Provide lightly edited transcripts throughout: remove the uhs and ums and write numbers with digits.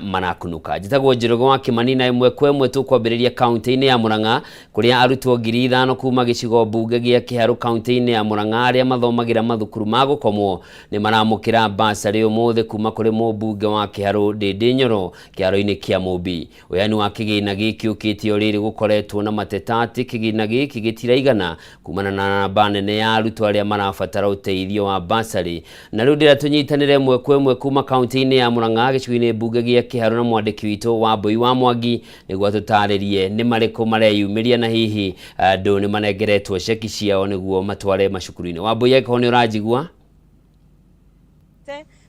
Marakunuka. Njĩtagwo Njoroge wa Kĩmani na ĩmwe kwa ĩmwe tũkwambĩrĩria kaunti-inĩ ya Murang'a kũrĩa arutwo 5,000 kuma gĩcigo mbunge gĩa Kĩharũ kaunti-inĩ ya Murang'a arĩa mathomagĩra mathukuru ma gũkomwo nĩ maramũkĩra basarĩ ũmũthĩ kuma kũrĩ mũmbunge wa Kĩharũ Ndĩndĩ Nyoro kĩharo-inĩ kĩa Mũmbi. Ũheani wa kĩgĩna gĩkĩ ũkĩte o rĩrĩ gũkoretwo na mateta atĩ kĩgĩna gĩkĩ gĩtiraigana kumana na namba nene ya arutwo arĩa marabatara ũteithio wa basarĩ. Na rĩu ndĩra tũnyitanĩre ĩmwe kwa ĩmwe kuma kaunti-inĩ ya Murang'a gĩcigo-inĩ mbunge gĩa Kĩharũ na mwandĩki witũ Wambui wa Mwangi nĩguo atũtarĩrie nĩ marĩkũ mareyumĩria na hihi andũ nĩ manengeretwo ceki ciao nĩguo matware macukuru-inĩ. Wambui, angĩkorwo nĩ ũranjigua.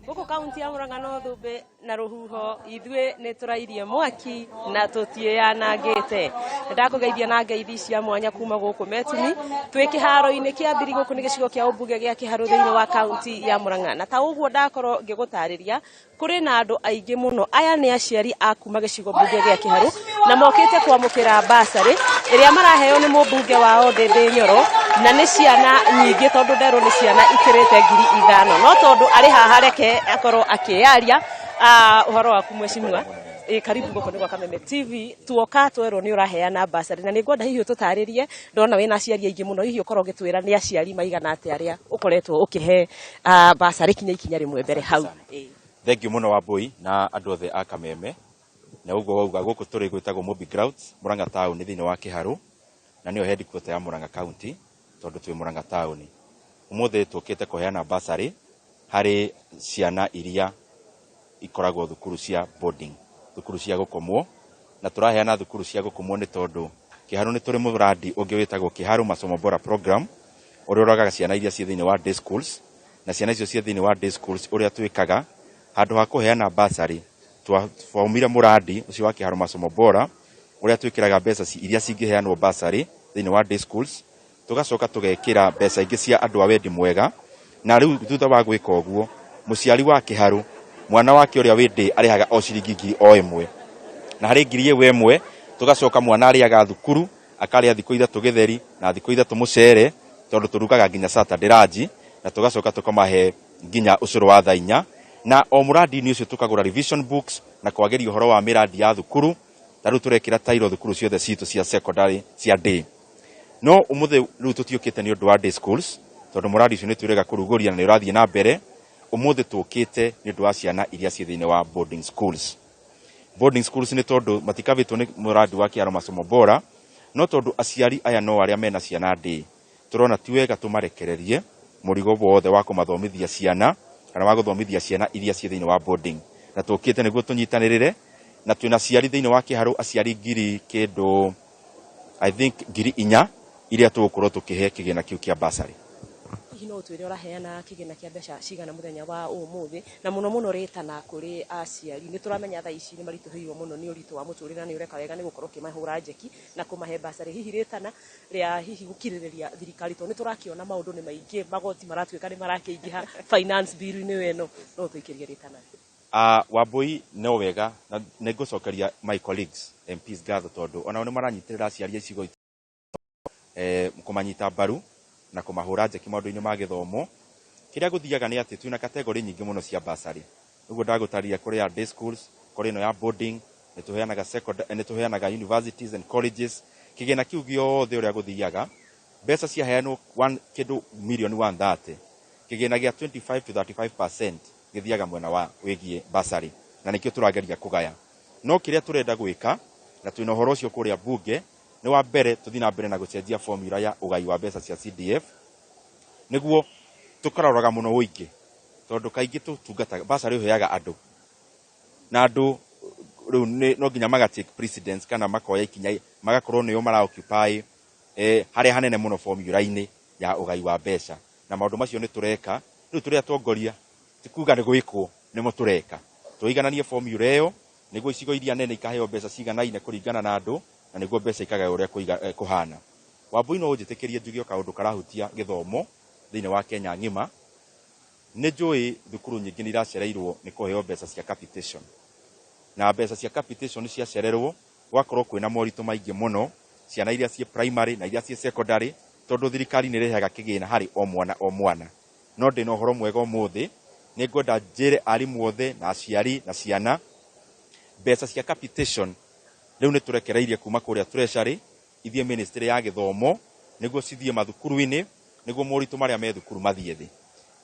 Gũkũ kaunti ya Murang'a no thũmbĩ na rũhuho, ithuĩ nĩ tũrairie mwaki na tũtiĩyanangĩte. Ndakũgeithia na ngeithi cia mwanya kuma gũkũ Metumi, twĩ kĩharo-inĩ kĩa Thiri. Gũkũ nĩ gĩcigo kĩa ũmbunge gĩa Kĩharũ thĩinĩ wa kaunti ya Murang'a, na ta ũguo ndakorwo ngĩgũtarĩria, kũrĩ na andũ aingĩ mũno. Aya nĩ aciari a kuma gĩcigo mbunge gĩa Kĩharũ na mokĩte kwamũkĩra basarĩ ĩrĩa maraheo nĩ mũmbunge wao Ndĩndĩ Nyoro, na nĩ ciana nyingĩ tondũ nderwo nĩ ciana ikĩrĩte 5,000. No tondũ arĩ haha, reke akorwo akĩyaria. Ũhoro waku, mheshimiwa? Ĩ karibu gũkũ nĩ gwa Kameme TV. Tuoka twerwo nĩ ũraheana basarĩ na nĩ ngwenda hihi ũtũtarĩrie. Ndona wĩna aciari aingĩ mũno, hihi ũkorwo ũgĩtwĩra nĩ aciari maigana atĩa arĩa ũkoretwo ũkĩhe basarĩ? Kinya ikinya rĩmwe mbere hau. Thank you mũno, Wambui, na andũ othe a Kameme. Na ũguo wauga, gũkũ tũrĩ gwĩtagwo Mobi Grounds, Murang'a town, thĩinĩ wa Kĩharũ, na nĩyo headquarter ya Murang'a County tondũ twĩ Murang'a town. Ũmũthĩ tũkĩte kũheana basarĩ harĩ ciana iria ikoragwo thukuru cia boarding, thukuru cia gũkomwo. Na tũraheana thukuru cia gũkomwo nĩ tondũ Kĩharũ nĩ tũrĩ mũrandi ũngĩ wĩtagwo Kĩharũ Masomo Bora Program, ũrĩa ũroraga ciana iria ciĩ thĩinĩ wa day schools. Na ciana icio ciĩ thĩinĩ wa day schools, ũrĩa twĩkaga, handũ ha kũheana basarĩ, twaumire mũrandi ũcio wa Kĩharũ Masomo Bora, ũrĩa twĩkĩraga mbeca iria cingĩheanwo basarĩ thĩinĩ wa day schools, tũgacoka tũgekĩra mbeca ingĩ cia andũ a wendi mwega. Na rĩu thutha wa gwĩka ũguo, mũciari wa Kĩharũ, mwana wake ũrĩa wĩ day arĩhaga o ciringi 1,000, na harĩ 1,000 tũgacoka mwana arĩaga thukuru, akarĩa thikũ 3 gĩtheri na thikũ 3 mũcere, tondũ tũrugaga nginya Saturday lunch, na tũgacoka tũkamahe nginya ũcũrũ wa thaa 4. Na o mũrandi-inĩ ũcio tũkagũra revision books na kwagĩria ũhoro wa mĩrandi ya thukuru. Ta rĩu tũrekĩra tairo thukuru ciothe citũ cia secondary cia day. No ũmũthĩ rĩu tũtiũkĩte nĩ ũndũ wa day schools, tondũ mũrandi ũcio nĩ twĩrĩga kũrugũria na nĩ ũrathiĩ na mbere. Ũmũthĩ tũkĩte nĩ ũndũ wa ciana iria ciĩ thĩinĩ wa boarding schools. Boarding schools nĩ tondũ matikabĩtwo nĩ mũrandi wa Kĩharo Masomo Bora, no tondũ aciari aya no arĩa mena ciana day, tũrona ti wega tũmarekererie mũrigo wothe wa kũmathomithia ciana kana wa gũthomithia ciana iria ciĩ thĩinĩ wa boarding. Na tũkĩte nĩguo tũnyitanĩrĩre, na twĩna aciari thĩinĩ wa Kĩharũ, aciari ngiri kĩndũ, I think 4,000, iria tũgũkorwo tũkĩhe kĩgĩna kĩu kĩa basarĩ. Hihi no ũtwĩre ũraheana kĩgĩna kĩa mbeca cigana mũthenya wa ũmũthĩ, na mũno mũno rĩtana kũrĩ aciari? Nĩ tũramenya thaa ici nĩ maritũhĩirwo mũno nĩ ũritũ wa mũtũrĩre, na nĩ ũreka wega nĩ gũkorwo ũkĩmahũra njeki na kũmahe basarĩ. Hihi rĩtana rĩa hihi gũkirĩrĩria thirikari, tondũ nĩ tũrakĩona maũndũ nĩ maingĩ, magoti maratuĩka nĩ marakĩingĩha, finance bill nĩyo ĩno, no ũtũikĩrie rĩtana? Wambui, no wega, na nĩ ngũcokeria my colleagues MPs ngatho, tondũ onao nĩ maranyitĩrĩra aciari a icigo kũmanyita mbaru na kũmahũra njeki maũndũ-inĩ ma gĩthomo. Kĩrĩa gũthiaga nĩ atĩ twĩna category nyingĩ mũno cia basarĩ. Ũguo ndagũtarĩria, kũrĩ ya day schools, kũrĩ ĩno ya boarding, nĩ tũheanaga secondary, nĩ tũheanaga universities and colleges. Kĩgĩna kĩu gĩothe, ũrĩa gũthiaga, mbeca ciaheanwo kĩndũ mirioni 130, kĩgĩna gĩa 25 to 35% gĩthiaga mwena wa wĩgiĩ basarĩ, na nĩkĩo tũrageria kũgaya. No kĩrĩa tũrenda gwĩka, na twĩna ũhoro ũcio kũrĩa bunge, nĩ wa mbere tũthiĩ na mbere na gũcenjia formula ya ũgai wa mbeca cia CDF, nĩguo tũkaroraga mũno ũingĩ, tondũ kaingĩ tũtungataga basarĩ ũheaga andũ, na andũ rĩu no nginya maga take precedence kana makoya ikinya, magakorwo nĩo mara occupy harĩa hanene mũno formula-inĩ ya ũgai wa mbeca. Na maũndũ macio nĩ tũreka rĩu tũrĩ atongoria, ti kuga nĩ gwĩkwo, nĩmo tũreka, tũigananie formula ĩyo nĩguo icigo iria nene ikaheo mbeca ciganaine kũringana na andũ, na nĩguo mbeca ikagaywo ũrĩa kũhana. Wambui, no ũnjĩtĩkĩrie njuge o kaũndũ karahutia gĩthomo thĩinĩ wa Kenya ng'ima? Nĩ njũĩ thukuru nyingĩ nĩ iracereirwo nĩ kũheo mbeca cia capitation, na mbeca cia capitation ciacererwo gwakorwo kwĩna moritũ maingĩ mũno ciana iria ciĩ primary na iria ciĩ secondary, tondũ thirikari nĩ ĩrehaga kĩgĩna harĩ o mwana o mwana. No ndĩna ũhoro mwega ũmũthĩ, nĩ ngwenda njĩre arimũ othe na aciari na ciana. Mbeca cia capitation rĩu nĩ tũrekereirie kuma kũrĩa treasury ithiĩ ministry ya gĩthomo nĩguo cithiĩ mathukuru-inĩ nĩguo moritũ marĩa me thukuru mathiĩ thĩ.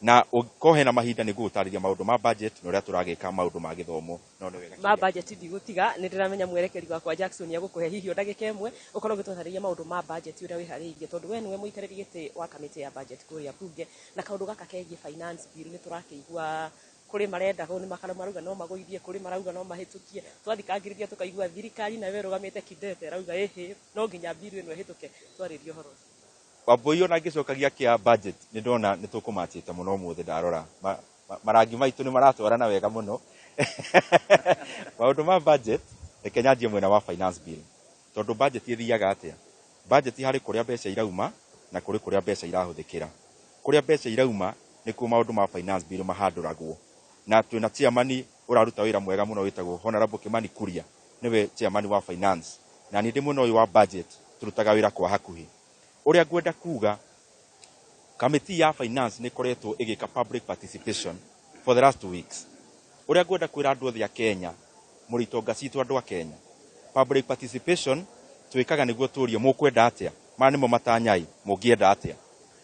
Na ũkorwo hena mahinda nĩ ngũgũtarĩria maũndũ ma budget na ũrĩa tũragĩka maũndũ ma gĩthomo. No nĩ wega ma budget ndigũtiga, nĩ ndĩramenya mwerekeri wakwa Jackson agũkũhe hihi o ndagĩka ĩmwe ũkorwo ũgĩtũtarĩria maũndũ ma budget ũrĩa wĩharĩirie, tondũ we nĩwe mũikarĩri gĩtĩ wa kamĩtĩ ya budget kũrĩa bunge, na kaũndũ gaka kegiĩ finance bill nĩ tũrakĩigua kũrĩ marenda nĩ makara marauga no magũithie, kũrĩ marauga no mahĩtũkie. Twathikangĩrĩria tũkaigua thirikari nayo ĩrũgamĩte kidete ĩrauga ĩhĩ no nginya bill ĩno ĩhĩtũke. Twarĩrie ũhoro ũcio. Wambui, ona ngĩcokagia kĩa budget nĩ ndona nĩ tũkũmachĩte mũno ũmũthĩ. Ndarora marangi maitũ nĩ maratwarana wega mũno. Maũndũ ma budget, reke nyanjie mwena wa finance bill, tondũ budget ĩthiaga atĩa? Budget harĩ kũrĩa mbeca irauma na kũrĩ kũrĩa mbeca irahũthĩkĩra. Kũrĩa mbeca irauma nĩkuo maũndũ ma finance bill mahandũragwo, na twĩna chairman ũraruta wĩra mwega mũno wĩtagwo Honorable Kimani Kuria, nĩwe chairman wa finance, na niĩ ndĩ mwena ũyũ wa budget, tũrutaga wĩra kwa hakuhĩ. Ũrĩa ngwenda kuga, kamĩtĩ ya finance nĩ ĩkoretwo ĩgĩka public participation for the last 2 weeks. Ũrĩa ngwenda kwĩra andũ othe a Kenya, mũrĩ itonga citũ andũ a Kenya, public participation twĩkaga nĩguo tũrie mũkwenda atĩa, maya nĩmo matanyai, mũngĩenda atĩa.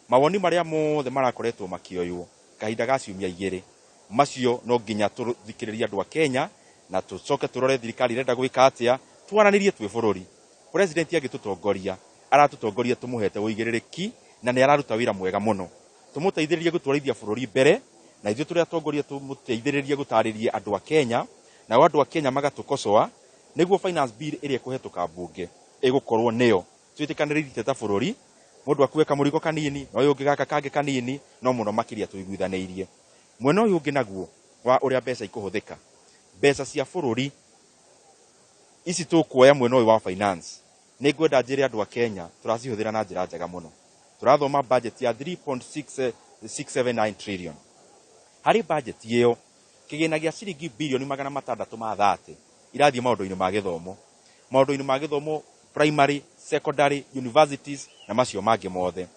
Mawoni marĩa mothe marakoretwo makĩoywo kahinda ga ciumia 2 macio, no nginya tũthikĩrĩrie andũ a Kenya na tũcoke tũrore thirikari ĩrenda gwĩka atĩa, twaranĩrie twĩ bũrũri. President agĩtũtongoria aratũtongoria tũmũhete ũigĩrĩrĩki na nĩ araruta wĩra mwega mũno. Tũmũteithĩrĩrie gũtwarithia bũrũri mbere, na ithuĩ tũrĩ atongoria tũmũteithĩrĩrie gũtarĩria andũ a Kenya, nao andũ a Kenya magatũkocoa nĩguo finance bill ĩrĩa ĩkũhetũka mbunge ĩgũkorwo nĩyo twĩtĩkanĩrĩte ta bũrũri. Mũndũ akue kamũrigo kanini na ũyũ ũngĩ gaka kangĩ kanini, no mũno makĩria tũiguithanĩirie. Mwena ũyũ ũngĩ naguo wa ũrĩa mbeca ikũhũthĩka, mbeca cia bũrũri ici tũkuoya mwena ũyũ wa finance, nĩ ngwenda njĩre andũ a Kenya tũracihũthĩra na njĩra njega mũno. Tũrathoma budget ya 3.679 trillion. Harĩ budget ĩyo, kĩgĩna gĩa ciringi birioni 630 irathiĩ maũndũ-inĩ ma gĩthomo, maũndũ-inĩ ma gĩthomo, primary, secondary, universities na macio mangĩ mothe.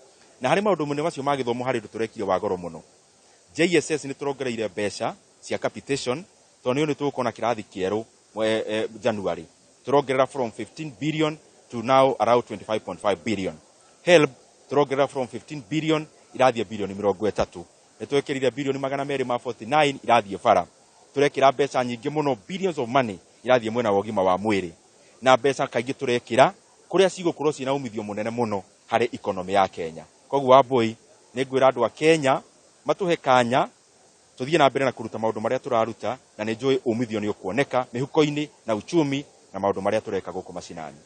Na harĩ maũndũ-inĩ macio ma gĩthomo, harĩ ũndũ tũrekire wa goro mũno. JSS nĩ tũrongereire mbeca cia capitation, tondũ nĩ tũgũkorwo na kĩrathi kĩerũ January. Tũrongerera from 15 billion to now around 25.5 billion. HELB tũrongerera from 15 billion irathiĩ birioni 30. Nĩ twekĩrire birioni 249 irathiĩ bara. Tũrekĩra mbeca nyingĩ mũno, billions of money irathiĩ mwena wa ũgima wa mwĩrĩ, na mbeca kaingĩ tũrekĩra kũrĩa cigũkorwo ciĩna umithio mũnene mũno harĩ economy ya Kenya. Koguo Wambui, nĩ ngwĩra andũ a Kenya matũhe kanya tũthiĩ na mbere na kũruta maũndũ marĩa tũraruta, na nĩ njũĩ umithio nĩ ũkuoneka mĩhuko-inĩ na uchumi na maũndũ marĩa tũreka gũkũ macinani.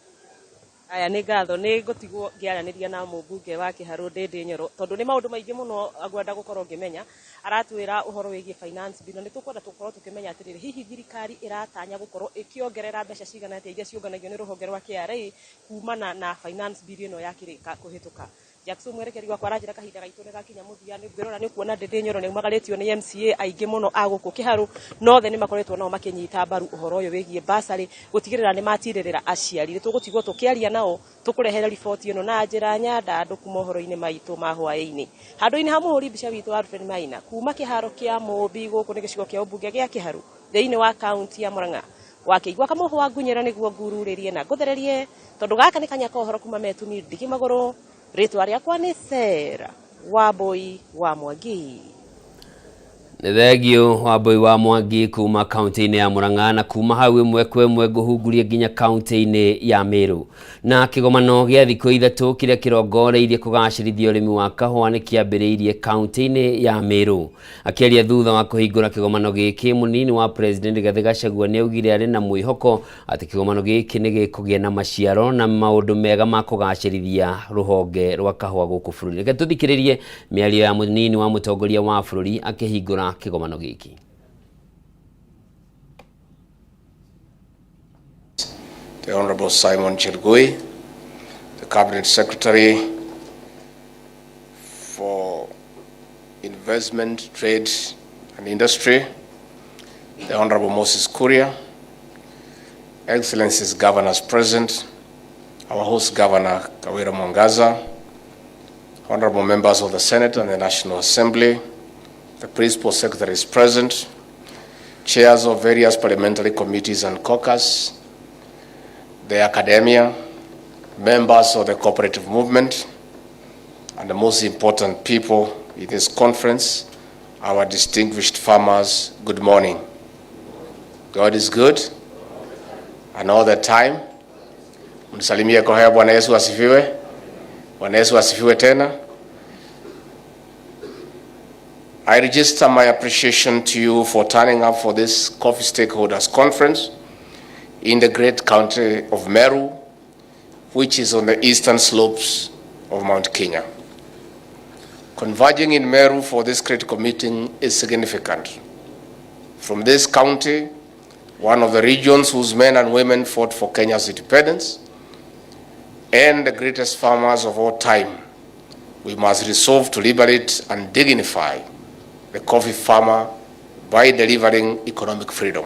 Aya, nĩ ngatho. Nĩ ngũtigwo ngĩaranĩria na mũmbunge wa Kĩharũ Ndĩndĩ Nyoro, tondũ nĩ maũndũ maingĩ mũno ngwenda gũkorwo ngĩmenya. Aratwĩra ũhoro wĩgiĩ finance bill, na nĩ tũkwenda tũkorwo tũkĩmenya atĩrĩrĩ, hihi thirikari ĩratanya gũkorwo ĩkĩongerera mbeca cigana atĩa iria ciũnganagio nĩ rũhonge rwa KRA kumana na finance bill ĩno yakĩrĩka kũhĩtũka. Jackson, mwerekeri wakwa, aranjĩra kahinda gaitũ nĩ gakinya mũthia. Nĩ ngwĩrora nĩ kuona Ndĩndĩ Nyoro nĩ aumagarĩtio nĩ MCA aingĩ mũno a gũkũ Kĩharũ, no othe nĩ makoretwo nao makĩnyita mbaru ũhoro ũyũ wĩgiĩ basarĩ, gũtigĩrĩra nĩ matirĩrĩra aciari. Nĩ tũgũtigwo tũkĩaria nao, tũkũrehere riboti ĩno na njĩra nyandandũku mohoro-inĩ maitũ ma hwaĩ-inĩ. Handũ-inĩ ha mũhũri mbica witũ Alfred Maina, kuma kĩharo kĩa Mũmbi gũkũ nĩ gĩcigo kĩa ũmbunge gĩa Kĩharũ thĩinĩ wa kaunti ya Murang'a, wakĩigua kamũhũ wa ngunyĩra nĩguo ngururĩrie na ngũthererie, tondũ gaka nĩ kanya ka ũhoro kuma Metuni ndigi magũrũ. Rĩtwa rĩakwa nĩ Sera Wambui wa Mwangi. Nĩ thengio, Wambui wa Mwangi kuma kaunti-inĩ ya Murang'a. Na kuma hau ĩmwe kwa ĩmwe ngũhungurie nginya kaunti-inĩ ya Meru, na kĩgomano gĩa thikũ 3 kĩrĩa kĩrongoreirie kũgacĩrithia ũrĩmi wa kahũa nĩ kĩambĩrĩirie kaunti-inĩ ya Meru. Akĩaria thutha wa kũhingũra kĩgomano gĩkĩ, mũnini wa president Rigathĩ Gachagua nĩ augire arĩ na mwĩhoko atĩ kĩgomano gĩkĩ nĩ gĩkũgĩa na maciaro na maũndũ mega ma kũgacĩrithia rũhonge rwa kahũa gũkũ bũrũri. Reke tũthikĩrĩrie mĩario ya mũnini wa mũtongoria wa bũrũri akĩhingũra kĩgomano gĩkĩ. The Honorable Simon Chelugui, the Cabinet Secretary for Investment, Trade and Industry, the Honorable Moses Kuria, Excellencies Governors present, our host Governor Kawira Mwangaza, Honorable members of the Senate and the National Assembly, the Principal Secretary is present, chairs of various parliamentary committees and caucus, the academia, members of the cooperative movement, and the most important people in this conference, our distinguished farmers, good morning. God is good and all the time. Mnisalimie kwa haya. Bwana Yesu asifiwe. Bwana Yesu asifiwe tena. I register my appreciation to you for turning up for this Coffee Stakeholders Conference in the great country of Meru, which is on the eastern slopes of Mount Kenya. Converging in Meru for this critical meeting is significant. From this county, one of the regions whose men and women fought for Kenya's independence, and the greatest farmers of all time, we must resolve to liberate and dignify the coffee farmer by delivering economic freedom.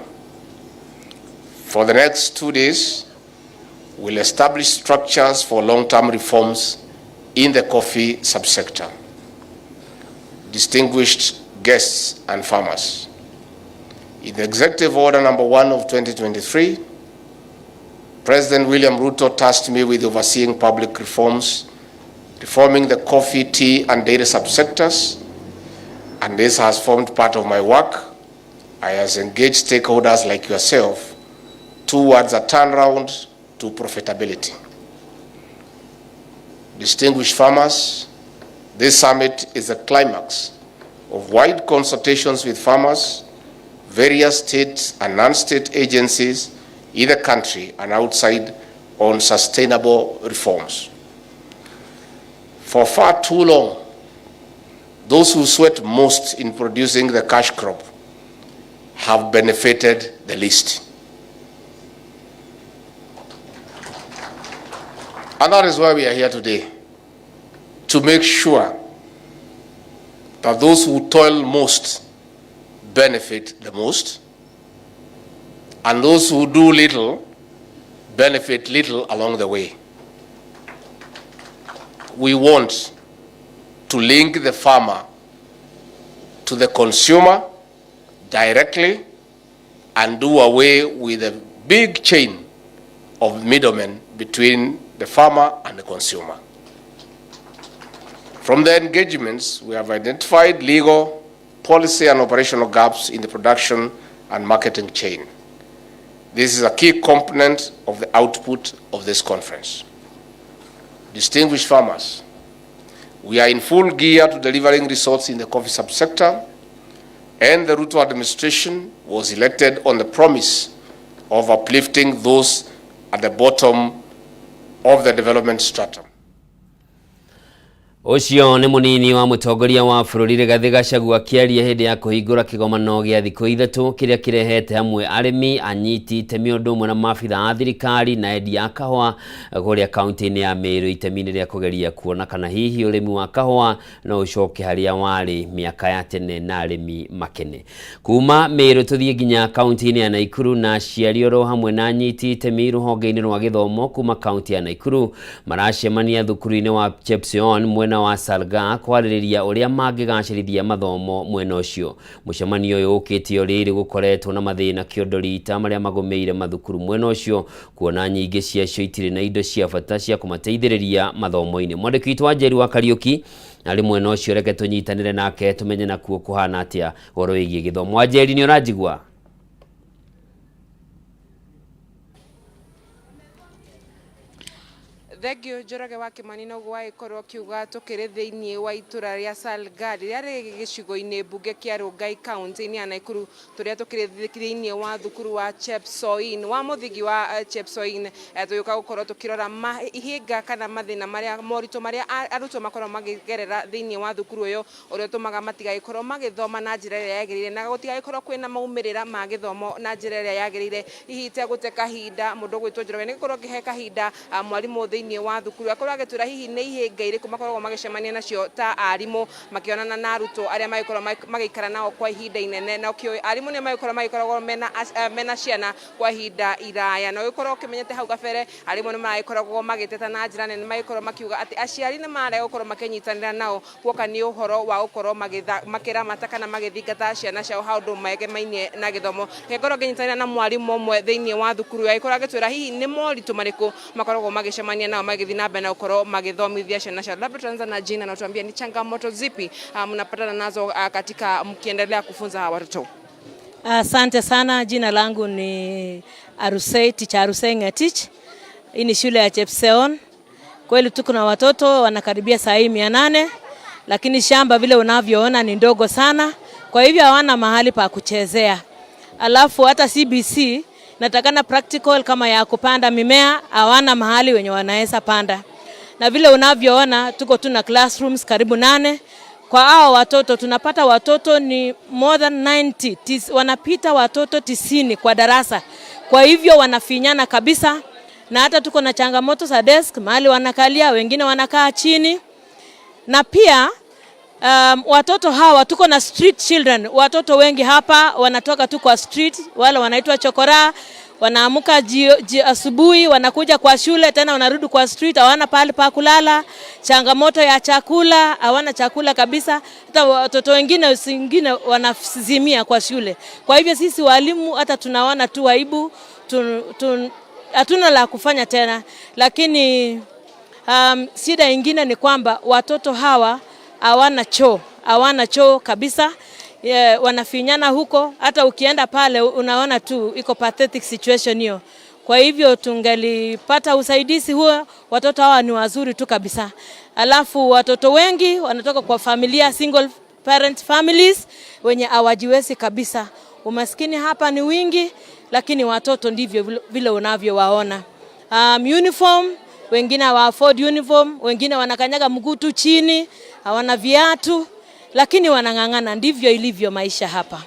For the next 2 days, we'll establish structures for long-term reforms in the coffee subsector. Distinguished guests and farmers, in the Executive Order number 1 of 2023, President William Ruto tasked me with overseeing public reforms, reforming the coffee, tea, and dairy subsectors, and this has formed part of my work. I has engaged stakeholders like yourself towards a turnaround to profitability. Distinguished farmers, this summit is a climax of wide consultations with farmers, various state and non-state agencies in the country and outside on sustainable reforms. For far too long, those who sweat most in producing the cash crop have benefited the least. And that is why we are here today, to make sure that those who toil most benefit the most, and those who do little benefit little along the way. We want to link the farmer to the consumer directly and do away with the big chain of middlemen between the farmer and the consumer. From the engagements, we have identified legal, policy, and operational gaps in the production and marketing chain. This is a key component of the output of this conference. Distinguished farmers, we are in full gear to delivering results in the coffee subsector, and the Ruto administration was elected on the promise of uplifting those at the bottom of the development stratum. Ũcio nĩ mũnini wa mũtongoria wa bũrũri Rigathĩ Gachagua akĩaria hĩndĩ ya kũhingũra kĩgomano gĩa thikũ 3 kĩrĩa kĩrehete hamwe arĩmi, anyiti itemi ũndũ ũmwe na maabitha a thirikari na endia a kahũa kũrĩa kaunti-inĩ ya Meru itemi-inĩ rĩa kũgeria kuona kana hihi ũrĩmi wa kahũa no ũcoke harĩa warĩ mĩaka ya tene na arĩmi makene. Kuma Meru tũthiĩ nginya kaunti-inĩ ya Naikuru na aciari oro hamwe na anyiti itemi rũhonge-inĩ rwa gĩthomo kuma kaunti ya Naikuru maracemania thukuru-inĩ wa Chepseon mwena wa Salga kwarĩrĩria ũrĩa mangĩgacĩrithia mathomo mwena ũcio. Mũcemanio ũyũ ũkĩte o rĩrĩ gũkoretwo na mathĩna kĩondo rita marĩa magũmĩire mathukuru mwena ũcio kuona nyingĩ ciacio itirĩ na indo cia bata cia kũmateithĩrĩria mathomo-inĩ. Mwandĩki witũ wa Njeri wa Kariũki arĩ mwena ũcio, reke tũnyitanĩre nake tũmenye nakuo kũhana atĩa ũhoro wĩgiĩ gĩthomo. Wanjeri, nĩ ũranjigua? Thengio, Njoroge wa Kimani. Noguo wagĩkorwo ũkiuga, tũkĩrĩ thĩinĩ wa itũra rĩa Salga rĩrĩa rĩ gĩcigo-inĩ mbunge kĩa Rongai, kaunti-inĩ ya Nakuru, tũrĩa tũkĩrĩ thĩinĩ wa thukuru wa Chepsoin, wa mũthingi wa Chepsoin, tũgĩũka gũkorwo tũkĩrora ihĩnga kana mathĩna marĩa, moritũ marĩa arutwo makoragwo makĩgerera thĩinĩ wa thukuru ũyũ, ũrĩa ũtũmaga matigagĩkorwo magĩthoma na njĩra ĩrĩa yagĩrĩire na gũtigagĩkorwo kwĩna maumĩrĩra ma gĩthomo na njĩra ĩrĩa yagĩrĩire. Hihi itegũte kahinda, mũndũ ũgwĩtwo Njoroge nĩ gũkorwo ngĩhe kahinda mwarimũ thĩinĩ thĩinĩ wa thukuru, akorwo agĩtwĩra hihi nĩ ihĩnga irĩkũ makoragwo magĩcemania nacio ta arimũ makĩonana na arutwo arĩa magĩkorwo magĩikara nao kwa ihinda inene, na ũkĩũĩ arimũ nĩ magĩkorwo magĩkoragwo mena ciana kwa ihinda iraya. Na ũgĩkorwo ũkĩmenyete hau kabere arimũ nĩ maragĩkoragwo magĩteta na njĩra nene, magĩkorwo makiuga atĩ aciari nĩ marega gũkorwo makĩnyitanĩra nao guoka nĩ ũhoro wa gũkorwo makĩramata kana magĩthingata ciana ciao haũndũ megemainie na gĩthomo. Reke ngorwo ngĩnyitanĩra na mwarimũ ũmwe thĩinĩ wa thukuru agĩkorwo agĩtwĩra hihi nĩ moritũ marĩkũ makoragwo magĩcemania nao magĩthiĩ na mbere na gũkorwo magĩthomithia ciana ciao. Labda tutaanza na jina na utuambie ni changamoto zipi mnapatana nazo katika mkiendelea kufunza hawa watoto. Asante sana. Jina langu ni Arusei, Teacher Arusei Ngetich. Hii ni shule ya Chepseon. Kweli tuko na watoto wanakaribia saa hii 800, lakini shamba vile unavyoona ni ndogo sana, kwa hivyo hawana mahali pa kuchezea. Alafu hata CBC natakana practical kama ya kupanda mimea, hawana mahali wenye wanaweza panda. Na vile unavyoona tuko tu na classrooms karibu 8. Kwa hao watoto tunapata watoto ni more than 90, wanapita watoto 90 kwa darasa. Kwa hivyo wanafinyana kabisa, na hata tuko na changamoto za desk, mahali wanakalia, wengine wanakaa chini. Na pia watoto hawa tuko na street children, watoto wengi hapa wanatoka tu kwa street, wale wanaitwa chokora, wanaamuka asubuhi wanakuja kwa shule tena wanarudi kwa street, hawana pahali pa kulala, changamoto ya chakula, hawana chakula kabisa. Hata watoto wengine wengine wanazimia kwa shule. Kwa hivyo sisi walimu hata tunaona tu aibu, hatuna la kufanya tena. Lakini shida ingine ni kwamba watoto hawa hawana choo, hawana choo kabisa. Wanafinyana huko, hata ukienda pale unaona tu iko pathetic situation hiyo. Kwa hivyo tungelipata usaidizi huo, watoto hawa ni wazuri tu kabisa. Alafu watoto wengi wanatoka kwa familia single parent families wenye hawajiwezi kabisa. Umaskini hapa ni wingi, lakini watoto ndivyo vile unavyowaona. Uniform, wengine hawa afford uniform, wengine wanakanyaga mguu tu chini, hawana viatu, lakini wanang'ang'ana. Ndivyo ilivyo maisha hapa.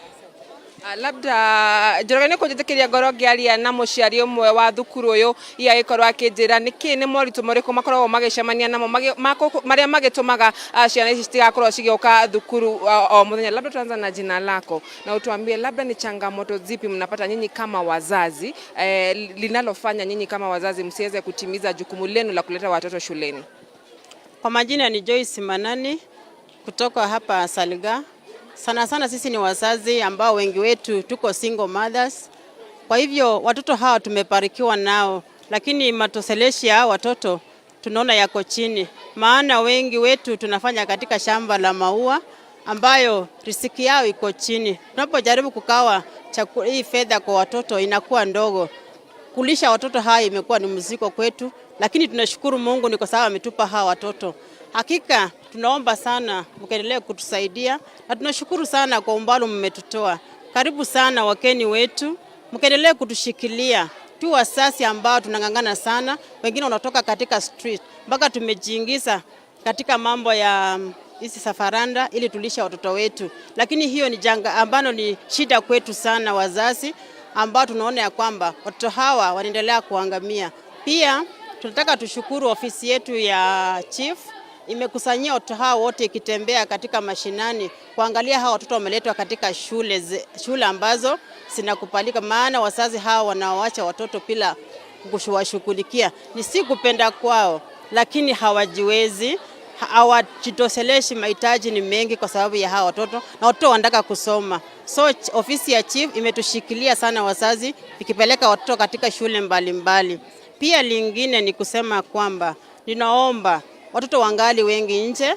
Labda Njoroge nĩ kũnjĩtĩkĩria ngorwo ngĩaria na mũciari ũmwe wa thukuru ũyũ, hihi agĩkorwo akĩnjĩra nĩkĩ nĩ moritũ marĩkũ makoragwo magĩcemania namo marĩa magĩtũmaga ciana ici citigakorwo cigĩũka thukuru o mũthenya. Labda tuanza na jina lako na utuambie labda ni changamoto zipi mnapata nyinyi kama wazazi, linalofanya nyinyi kama wazazi msiweze kutimiza jukumu lenu la kuleta watoto shuleni. Kwa majina ni Joyce Manani kutoka hapa Salga. Sana sana sisi ni wazazi ambao wengi wetu tuko single mothers. Kwa hivyo watoto hawa tumebarikiwa nao, lakini matoseleshi ya watoto tunaona yako chini, maana wengi wetu tunafanya katika shamba la maua ambayo riziki yao iko chini. Tunapojaribu kukawa hii fedha kwa watoto inakuwa ndogo. Kulisha watoto haya imekuwa ni mzigo kwetu, lakini tunashukuru Mungu ni kwa sababu ametupa hawa watoto. Hakika tunaomba sana mkaendelee kutusaidia na tunashukuru sana kwa umbali mmetutoa. Karibu sana wakeni wetu, mkaendelee kutushikilia. Tu wasasi ambao tunang'ang'ana sana, wengine wanatoka katika street mpaka tumejiingiza katika mambo ya hizi safaranda ili tulisha watoto wetu, lakini hiyo ni janga ambalo ni shida kwetu sana wazazi, ambao tunaona ya kwamba watoto hawa wanaendelea kuangamia. Pia tunataka tushukuru ofisi yetu ya chief imekusanyia watoto hawa wote ikitembea katika mashinani kuangalia hawa watoto wameletwa katika shule ambazo zinakubalika, maana wazazi hawa wanaoacha watoto bila kuwashughulikia ni si kupenda kwao, lakini hawajiwezi, hawajitoseleshi, mahitaji ni mengi kwa sababu ya hawa watoto, na watoto wanataka kusoma. So ofisi ya chief imetushikilia sana wazazi ikipeleka watoto katika shule mbalimbali. Pia lingine ni kusema kwamba ninaomba watoto wangali wengi nje,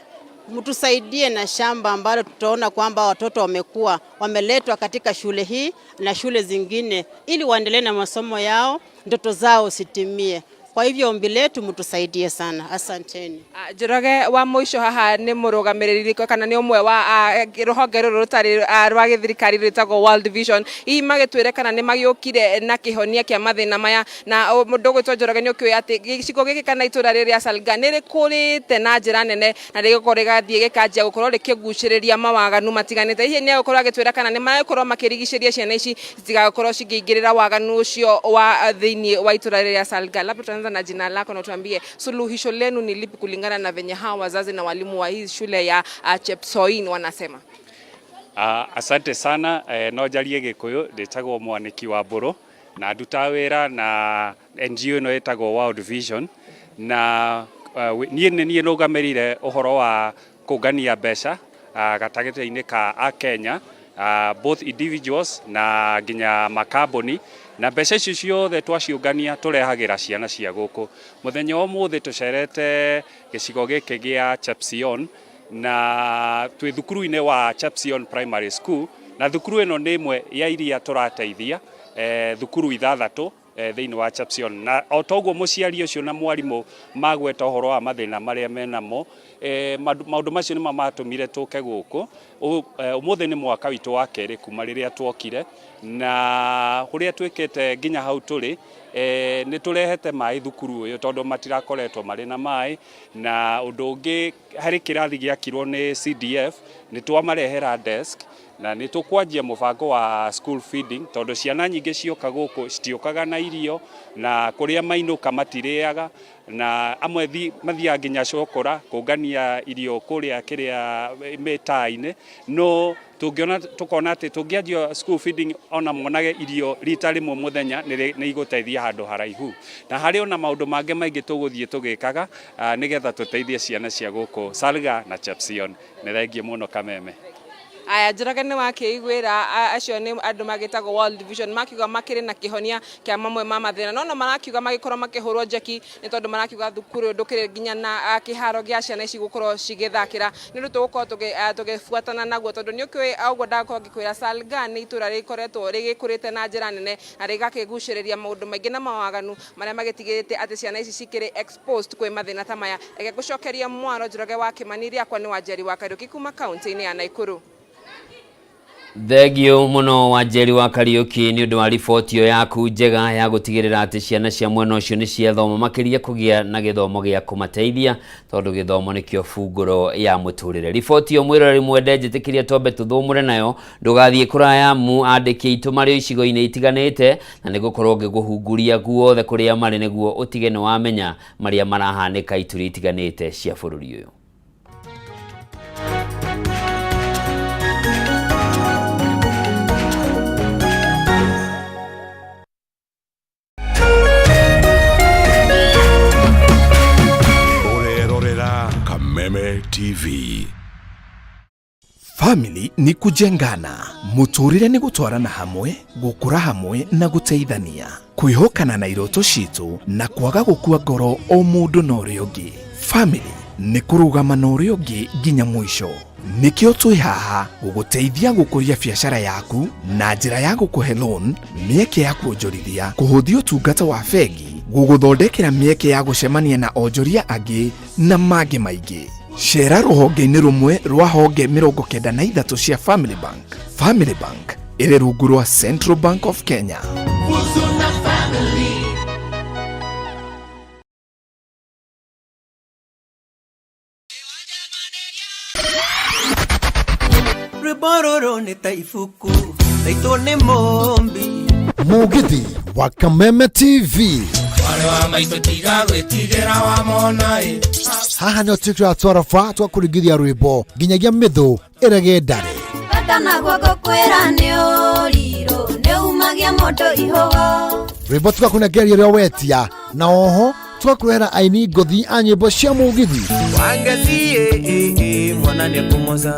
mtusaidie na shamba ambalo tutaona kwamba watoto wamekuwa wameletwa katika shule hii na shule zingine ili waendelee na masomo yao, ndoto zao sitimie. Kwa hivyo ombi letu mtusaidie sana, asanteni. Njoroge wa mũico haha nĩ mũrũgamĩrĩri kana nĩ ũmwe wa rũhonge rũrũ rũtarĩ rwa gĩthirikari rwĩtagwo World Vision, hihi magĩtwĩre kana nĩ magĩũkire na kĩhonia kĩa mathĩna maya. Na mũndũ ũgwĩtwo Njoroge nĩ ũkĩũĩ atĩ gĩcigo gĩkĩ kana itũra rĩrĩ rĩa Salga nĩ rĩkũrĩte na njĩra nene na rĩgũkorwo rĩgathiĩ gĩkanjia gũkorwo rĩkĩgucĩrĩria mawaganu matiganĩte. Hihi nĩ egũkorwo agĩtwĩra kana nĩ maragĩkorwo makĩrigicĩria ciana ici citigakorwo cikĩingĩrĩra waganu ũcio wa thĩinĩ wa itũra rĩrĩ rĩa Salga. Labda Anza na jina lako na tuambie suluhisho lenu ni lipi kulingana na venye hawa wazazi na walimu wa hii shule ya Chepsoin wanasema. Asante sana. No njarie Gikuyu. Nditagwo Mwaniki wa Mburu na ndutaga wira na NGO ĩno ĩtagwo World Vision, na niĩ nĩ niĩ nũgamĩrĩire ũhoro wa kũngania mbeca gatagatĩ-inĩ ka Akenya, both individuals na nginya makambuni, na mbeca icio ciothe twaciũngania tũrehagĩra ciana cia gũkũ. Mũthenya wa ũmũthĩ tũcerete gĩcigo gĩkĩ gĩa Chepsion na twĩ thukuru-inĩ wa Chepsion Primary School, na thukuru ĩno nĩ ĩmwe ya iria tũrateithia, thukuru ithathatũ thĩinĩ wa Chepsion. Na o toguo mũciari ũcio na mwarimũ magweta ũhoro wa mathĩna marĩa menamo, maũndũ macio nĩmo matũmire tũke gũkũ. Ũmũthĩ nĩ mwaka witũ wa kerĩ kuma rĩrĩa twokire, na ũrĩa twĩkĩte nginya hau tũrĩ, nĩ tũrehete maĩ thukuru ũyũ tondũ matirakoretwo marĩ na maĩ. Na ũndũ ũngĩ, harĩ kĩrathi gĩakirwo nĩ CDF, nĩ twamarehera desk, na nĩ tũkwanjia mũbango wa school feeding tondũ ciana nyingĩ cioka gũkũ citiũkaga na irio, na kũrĩa mainũka matirĩaga, na amwe mathiaga nginya cokora kũngania irio kũrĩa kĩrĩa mĩtaa-inĩ. No tũngĩona, tũkona atĩ tũngĩanjia school feeding, ona monage irio rita rĩmwe mũthenya, nĩ igũteithia handũ haraihu. Na harĩ ona maũndũ mangĩ maingĩ tũgũthiĩ tũgĩkaga nĩgetha tũteithie ciana cia gũkũ Salga na Chepsion. Nĩ thengiũ mũno, Kameme. Aya, Njoroge, nĩ wakĩiguĩra acio nĩ andũ magĩtagwo World Vision makiuga makĩrĩ na kĩhonia kĩa mamwe ma mathĩna, no marakiuga magĩkorwo makĩhũrwo njeki nĩ tondũ marakiuga thukuru ũyũ ndũkĩrĩ nginya na kĩharo gĩa ciana ici gũkorwo cigĩthakĩra. Nĩ ũndũ tũgũkorwo tũgĩbuatana naguo tondũ nĩ ũkĩũĩ ũguo ndakorwo ngĩkwĩra, Salga nĩ itũra rĩkoretwo rĩgĩkũrĩte na njĩra nene na rĩgakĩgucĩrĩria maũndũ maingĩ na mawaganu marĩa magĩtigĩrĩte atĩ ciana ici cikĩrĩ exposed kwĩ mathĩna ta maya. Reke ngũcokerie mwaro. Njoroge wa Kĩmani, rĩakwa nĩ Wanjeri wa Kariũki kuma kaunti-inĩ ya Naikuru. Thengio mũno, Wanjeri wa Kariũki, nĩ ũndũ wa riboti ĩyo yaku njega ya gũtigĩrĩra atĩ ciana cia mwena ũcio nĩ ciathoma, makĩria kũgĩa na gĩthomo gĩa kũmateithia, tondũ gĩthomo nĩkĩo bungũro ya mũtũrĩre. Riboti ĩyo, mwĩroreri mwende, njĩtĩkĩria twambe tũthũmũre nayo. Ndũgathiĩ kũraya mu andĩki aitũ marĩ o icigo-inĩ itiganĩte, na nĩ gũkorwo ngĩkũhunguria guothe kũrĩa marĩ nĩguo ũtige nĩ wamenya marĩa marahanĩka ituri itiganĩte cia bũrũri ũyũ. Ũrerorera Kameme TV. Family ni kujengana, muturire ni gutwarana hamwe, gukura hamwe na guteithania, kwihokana na iroto citu na kwaga gukua ngoro o mundu na uria ungi. Family ni kurugama na uria ungi nginya mwisho. Nikio twi haha guguteithia gukuria biacara yaku na njira ya gukuhe loan, mieke ya kuonjorithia, kuhuthia utungata wa bengi, guguthondekera mieke ya gucemania na onjoria angi na mangi maingi. Cera rũhonge-inĩ rũmwe rwa honge 93 cia Family Bank. Family Bank ĩrĩ rungu rwa Central Bank of Kenya. Fuzu na family. Rwĩmbo rũrũ nĩ ta ibuku taitwo nĩ mũmbi. Mugithi wa Kameme TV. Mwarĩ wa maitũ, tiga gwĩtigĩra wamona ĩ. Haha nĩho twĩkĩraga twaraba twakũringithia rwĩmbo nginyagia mĩthũ ĩrege ndare. Bata naguo ngũkwĩra nĩ ũrirũ nĩ umagia mũndũ ihũgo. Rwĩmbo tũgakũnengeria ũrĩa wetia, na oho tũgakũrehera aini ngũthi a nyĩmbo cia mũgithi. Wangeci mwana nĩ kũmoca.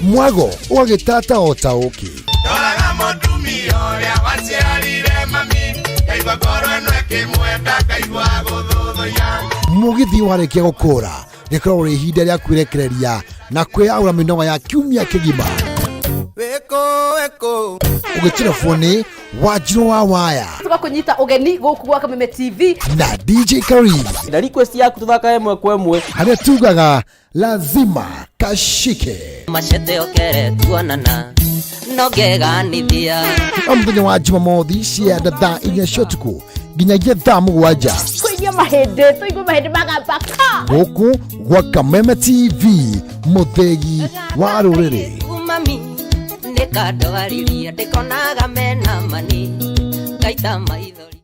Mwago ũgagĩtata o ta ũkĩ. Ndoraga mũtumia ũrĩa waciarire mami, ngaigua ngoro ĩno ĩkĩmwenda, ngaigua gũthũthũya. Mũgithi warĩkia gũkũra rĩkoragwo rĩ ihinda rĩa kwĩrekereria na kwĩyaũra mĩnoga ya kiumia kĩgima. Wĩkũ wĩkũ. Ũgĩtirabwo nĩ Wanjirũ wa Waya Tũgakũnyita ũgeni gũkũ gwa Kameme TV. na DJ Karim. Na request yaku tuthaka ĩmwe kwa ĩmwe. Harĩa tugaga lazima kashike. Macete okere tuonana no ngeganithia. O mũthenya wa Jumamothi cianda thaa 4 cia ũtukũ nginyagia thaa 7. Tũigue mahĩndĩ, tũigue mahĩndĩ magamba ka. Gũkũ gwa Kameme TV, mũthĩgi wa rũrĩrĩ. Mami nĩkandwariria ndĩkonaga mena mani ngaita maithori.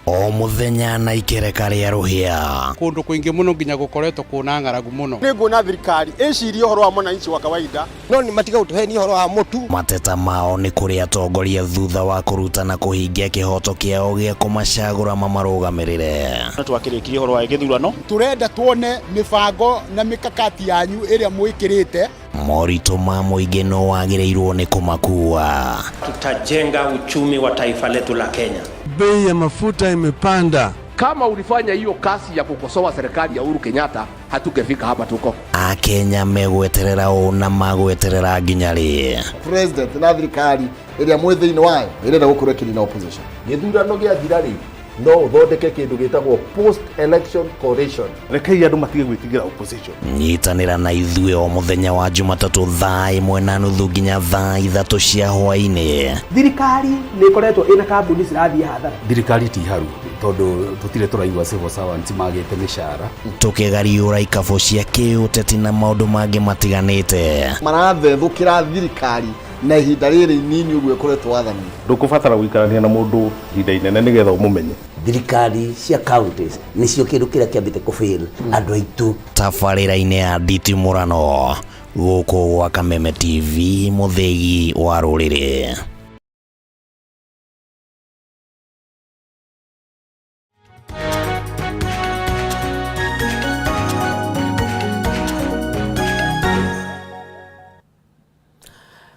O muthenya na ikereka rĩa rũhĩa. Kũndũ kũingĩ mũno nginya gũkoretwo kũna ng'aragu mũno. Nĩ nguona thirikari ĩcirie ũhoro wa mwananchi wa kawaida no nĩ matiga gũtũhenia ũhoro wa mũtu. Mateta mao nĩ kũrĩ atongoria thutha wa kũruta na kũhingia kĩhoto kĩao gĩa kũmacagũra mamarũgamĩrĩre. Twakĩrĩkirie ũhoro wa gĩthurano. Tũrenda tuone mĩbango na mĩkakati yanyu ĩrĩa mwĩkĩrĩte. Moritũ ma mũingĩ no wagĩrĩirwo nĩ kũmakua. Tutajenga uchumi wa taifa letu la Kenya. Bei ya mafuta imepanda. Kama ulifanya hiyo kazi ya kukosoa serikali ya Uhuru Kenyatta, hatungefika hapa tuko. Akenya megweterera ũ na magweterera nginya rĩ? President na thirikari ĩrĩa mwĩ thĩinĩ wayo ĩrenda gũkorwo ĩkĩnina opposition. Gĩthurano gĩathira rĩ, no ũthondeke kĩndũ gĩtagwo post election coalition. Rekei andũ matige gwĩtigĩra opposition. Nyitanĩra na ithuĩ o mũthenya wa Jumatatũ thaa 1:30 nginya thaa 3 cia hwaĩ-inĩ. Thirikari nĩ ĩkoretwo ĩna kambuni cirathiĩ hathara. Thirikari ti haru tondũ tũtirĩ tũraigua civil servants magĩte mĩcara. Tũkĩgariũra ikabũ cia kĩũteti na maũndũ mangĩ matiganĩte. Marathethũkĩra thirikari na ihinda rĩrĩ inini ũguo ĩkoretwo wathani. Ndũkũbatara gũikarania na mũndũ ihinda inene nĩgetha ũmũmenye. Thirikari cia counties nĩcio kĩndũ kĩrĩa kĩambĩte kũfail andũ aitũ. Tabarĩra-inĩ ya nditimũrano gũkũ gwa Kameme TV, mũthĩgi wa rũrĩrĩ.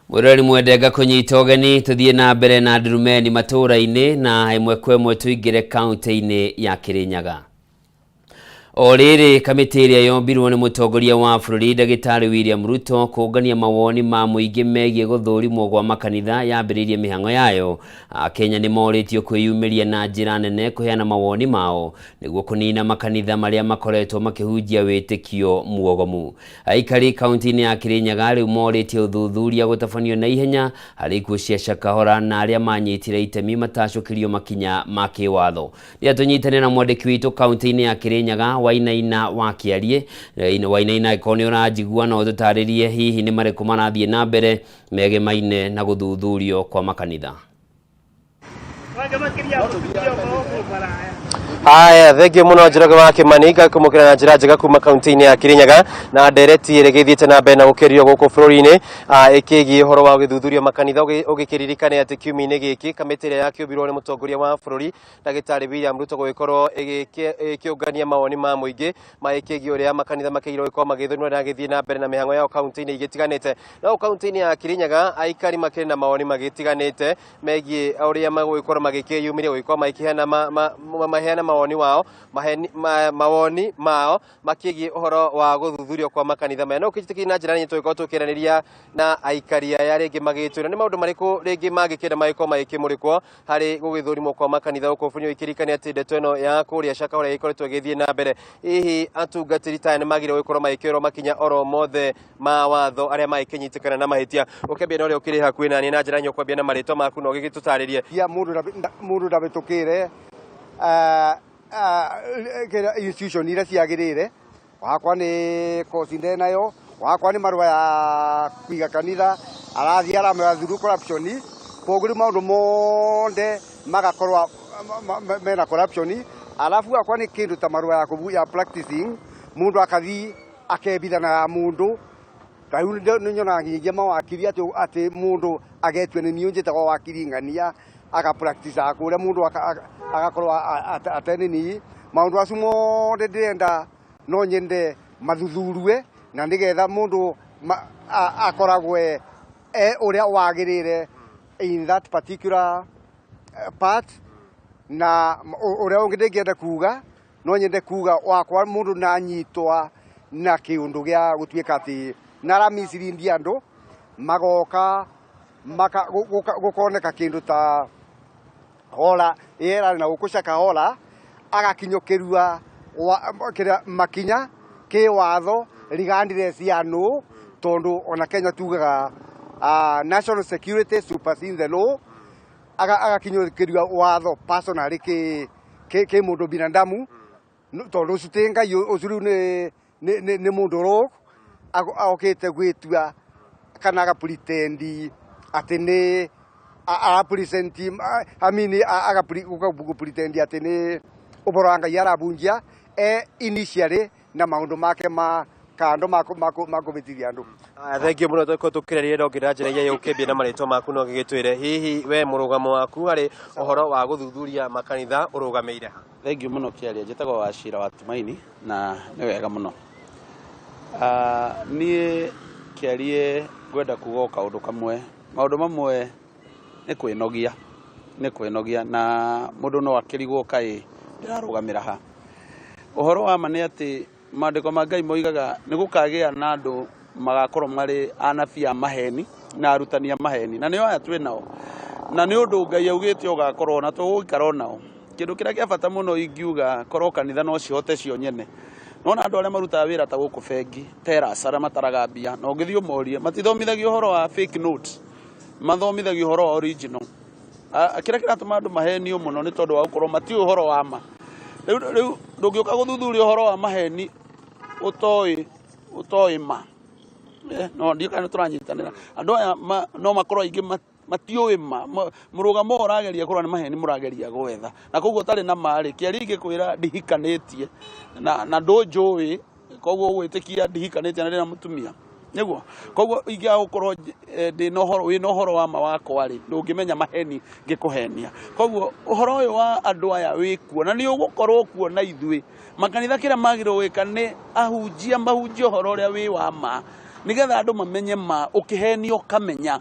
Mwĩroreri mwende ngakũnyita ũgeni tũthiĩ na mbere na ndurumeni matũũra-inĩ na ĩmwe kwa ĩmwe tũingĩre kaunti-inĩ ya Kirinyaga. O rĩrĩ kamĩtĩ ĩrĩa yombirwo nĩ mũtongoria wa bũrũri ndagĩtarĩ William Ruto kũngania mawoni ma mũingĩ megiĩ gũthũrimwo gwa makanitha yambĩrĩirie mĩhang'o yayo. Akenya nĩ morĩtio kwĩyumĩria na njĩra nene kũheana mawoni mao nĩguo kũnina makanitha marĩa makoretwo makĩhunjia wĩtĩkio muogomu. Aikari kaunti-inĩ ya Kirinyaga rĩu morĩtie ũthuthuria gũtabanio na ihenya harĩ ikuũ cia Shakahola na arĩa manyitire itemi matacũkĩrio makinya ma kĩwatho. Rĩrĩa tũnyitane na mwandĩki witũ kaunti-inĩ ya Kirinyaga Wainaina wa Kĩarie. Wainaina, angĩkorwo nĩ ũranjigua no ũtũtarĩrie hihi nĩ marĩkũ marathiĩ na mbere megemaine na gũthuthurio kwa makanitha. Haya, thengio muno Njoroge wa Kimani ngakumukira na njira njega kuma kaunti-inĩ ya Kirinyaga na ndereti ĩrĩa ĩgĩthiĩte na mbere na gũkĩrio gũkũ bũrũri-inĩ ĩkĩgiĩ ũhoro wa gũthuthuria makanitha. Ũgĩkĩririkane atĩ kiumia-inĩ gĩkĩ kamĩtĩ ĩrĩa yakĩũmbirwo nĩ mũtongoria wa bũrũri ndagĩtarĩ William Ruto gũgĩkorwo ĩgĩkĩũngania mawoni ma mũingĩ ĩkĩgiĩ ũrĩa makanitha makĩgirwo gũkorwo magĩthũrimwo na gĩthiĩ na mbere na mĩhang'o yao kaunti-inĩ igĩtiganĩte. No kaunti-inĩ ya Kirinyaga aikari makĩrĩ na mawoni magĩtiganĩte megiĩ ũrĩa magũgĩkorwo magĩkĩyumĩria gũgĩkorwo magĩkĩheana maheana mawoni wao mawoni mao makĩgiĩ ũhoro wa gũthuthurio kwa makanitha maya. No kĩnjĩtĩkĩrie na njĩra nene tũgĩkorwo tũkĩaranĩria na aikari aya rĩngĩ magĩtwĩra nĩ maũndũ marĩkũ rĩngĩ mangĩkĩenda magĩkorwo magĩkĩmũrĩkwo harĩ gũgĩthũrimwo kwa makanitha gũkũ bũrũri-inĩ. Ũkĩririkane atĩ ndeto ĩno ya kũrĩa Shakahola ĩkoretwo ĩgĩthiĩ na mbere. Hihi atungatĩri ta aya nĩ magĩrĩirwo gũkorwo magĩkĩoerwo makinya oro mothe ma watho arĩa magĩkĩnyitĩkana na mahĩtia? Ũkĩambia na ũrĩa ũkĩrĩ hakuhĩ naniĩ na njĩra nene ũkwambia na marĩtwa maku na ũgĩgĩtũtarĩrie. Mũndũ ndabĩtũkĩre institution iria ciagĩrĩire. Wakwa nĩ kosi ndenayo, wakwa nĩ marũa ya kũiga kanitha, arathiĩ aramera through corruption. Koguo rĩu maũndũ mothe magakorwo mena corruption. Alafu wakwa nĩ kĩndũ ta marũa ya practicing, mũndũ akathiĩ akebithana ya mũndũ. Ta rĩu nĩ nyonaga nginyagia mawakiri atĩ mũndũ agetua nĩ niĩ njĩtagwo wakiri ng'ania, aga practice kũrĩa mũndũ agakorwo atenini. Maũndũ acio mothe ndĩrenda no nyende mathuthurue na nĩgetha mũndũ akoragwe e ũrĩa wagĩrĩire in that particular part. Na ũrĩa ũngĩ ndĩngĩenda kuga, no nyende kuga wakwa mũndũ nanyitwa na kĩũndũ gĩa gũtuĩka atĩ nara mislead andũ magoka gũkoneka kĩndũ ta hola ĩrarĩ na gũkũ Shakahola agakinyũkĩrua makinya kĩwatho regardless ya no, tondũ ona Kenya tugaga national security supersedes the law. Agakinyũkĩrua watho personally kĩ mũndũ binadamu, tondũ ũcio ti Ngai, ũcio rĩu nĩ mũndũ rogue okĩte gwĩtua kana aga pretend atĩ nĩ Arapresent, I mean, agapretend atĩ nĩ ũhoro wa Ngai arabunjia e initially na maũndũ make ma kando ma kũbĩtithia andũ. Aya, thengiũ mũno tũkorwo tũkĩrĩrĩria ndongerera njĩra iria ũkĩambia na marĩtwa maku no gĩgĩtwĩre hihi we mũrũgamo waku harĩ ũhoro wa gũthuthuria makanitha ũrũgamĩire ha? Thengiũ mũno kĩaria, njĩtagwo Wachira wa Tumaini na nĩ wega mũno. Niĩ kĩarie ngwenda kuga o kaũndũ kamwe, maũndũ mamwe nĩ kwĩnogia, nĩ kwĩnogia na mũndũ no akĩrigwo kaĩ ndĩrarũgamĩra ha. Ũhoro wa ma nĩ atĩ maandĩko ma Ngai moigaga nĩ gũkagĩa na andũ magakorwo marĩ anabii a maheni na arutani a maheni, na nĩo aya twĩ nao, na nĩ ũndũ Ngai augĩte ũgakorwo na tũgũikara nao. Kĩndũ kĩrĩa kĩa bata mũno ingiuga korwo kanitha no cihote cio nyene, nona andũ arĩa marutaga wĩra ta gũkũ bengi teras arĩa mataraga mbia, na ũngĩthiĩ ũmorie matithomithagio ũhoro wa fake note, mathomithagio ũhoro wa original. Kĩrĩa kĩratũma andũ mahenio mũno nĩ tondũ wa gũkorwo matiũĩ ũhoro wa ma. Rĩu ndũngĩũka gũthuthuria ũhoro wa maheni ũtoĩ ma. No ndiũ kana tũranyitanĩra. Andũ aya no makorwo aingĩ matiũĩ ma. Mũrũgamo ũrageria kũrora nĩ maheni mũrageria gwetha. Na koguo ũtarĩ na ma rĩ, kĩaria ingĩkwĩra ndihikanĩtie na ndũnjũĩ, koguo ũgwĩtĩkia ndihikanĩtie na ndĩna mũtumia. Nĩguo. Koguo ingĩaga gũkorwo ndĩna ũhoro, wĩna ũhoro wa ma wakwa rĩ, ndũngĩmenya maheni ngĩkũhenia. Koguo ũhoro ũyũ wa andũ aya wĩkuo, na nĩ ũgũkorwo kuo na ithuĩ. Makanitha kĩrĩa magĩrĩirwo gwĩka nĩ ahunjia mahunjie ũhoro ũrĩa wĩ wa ma, nĩgetha andũ mamenye ma, ũkĩhenio ũkamenya.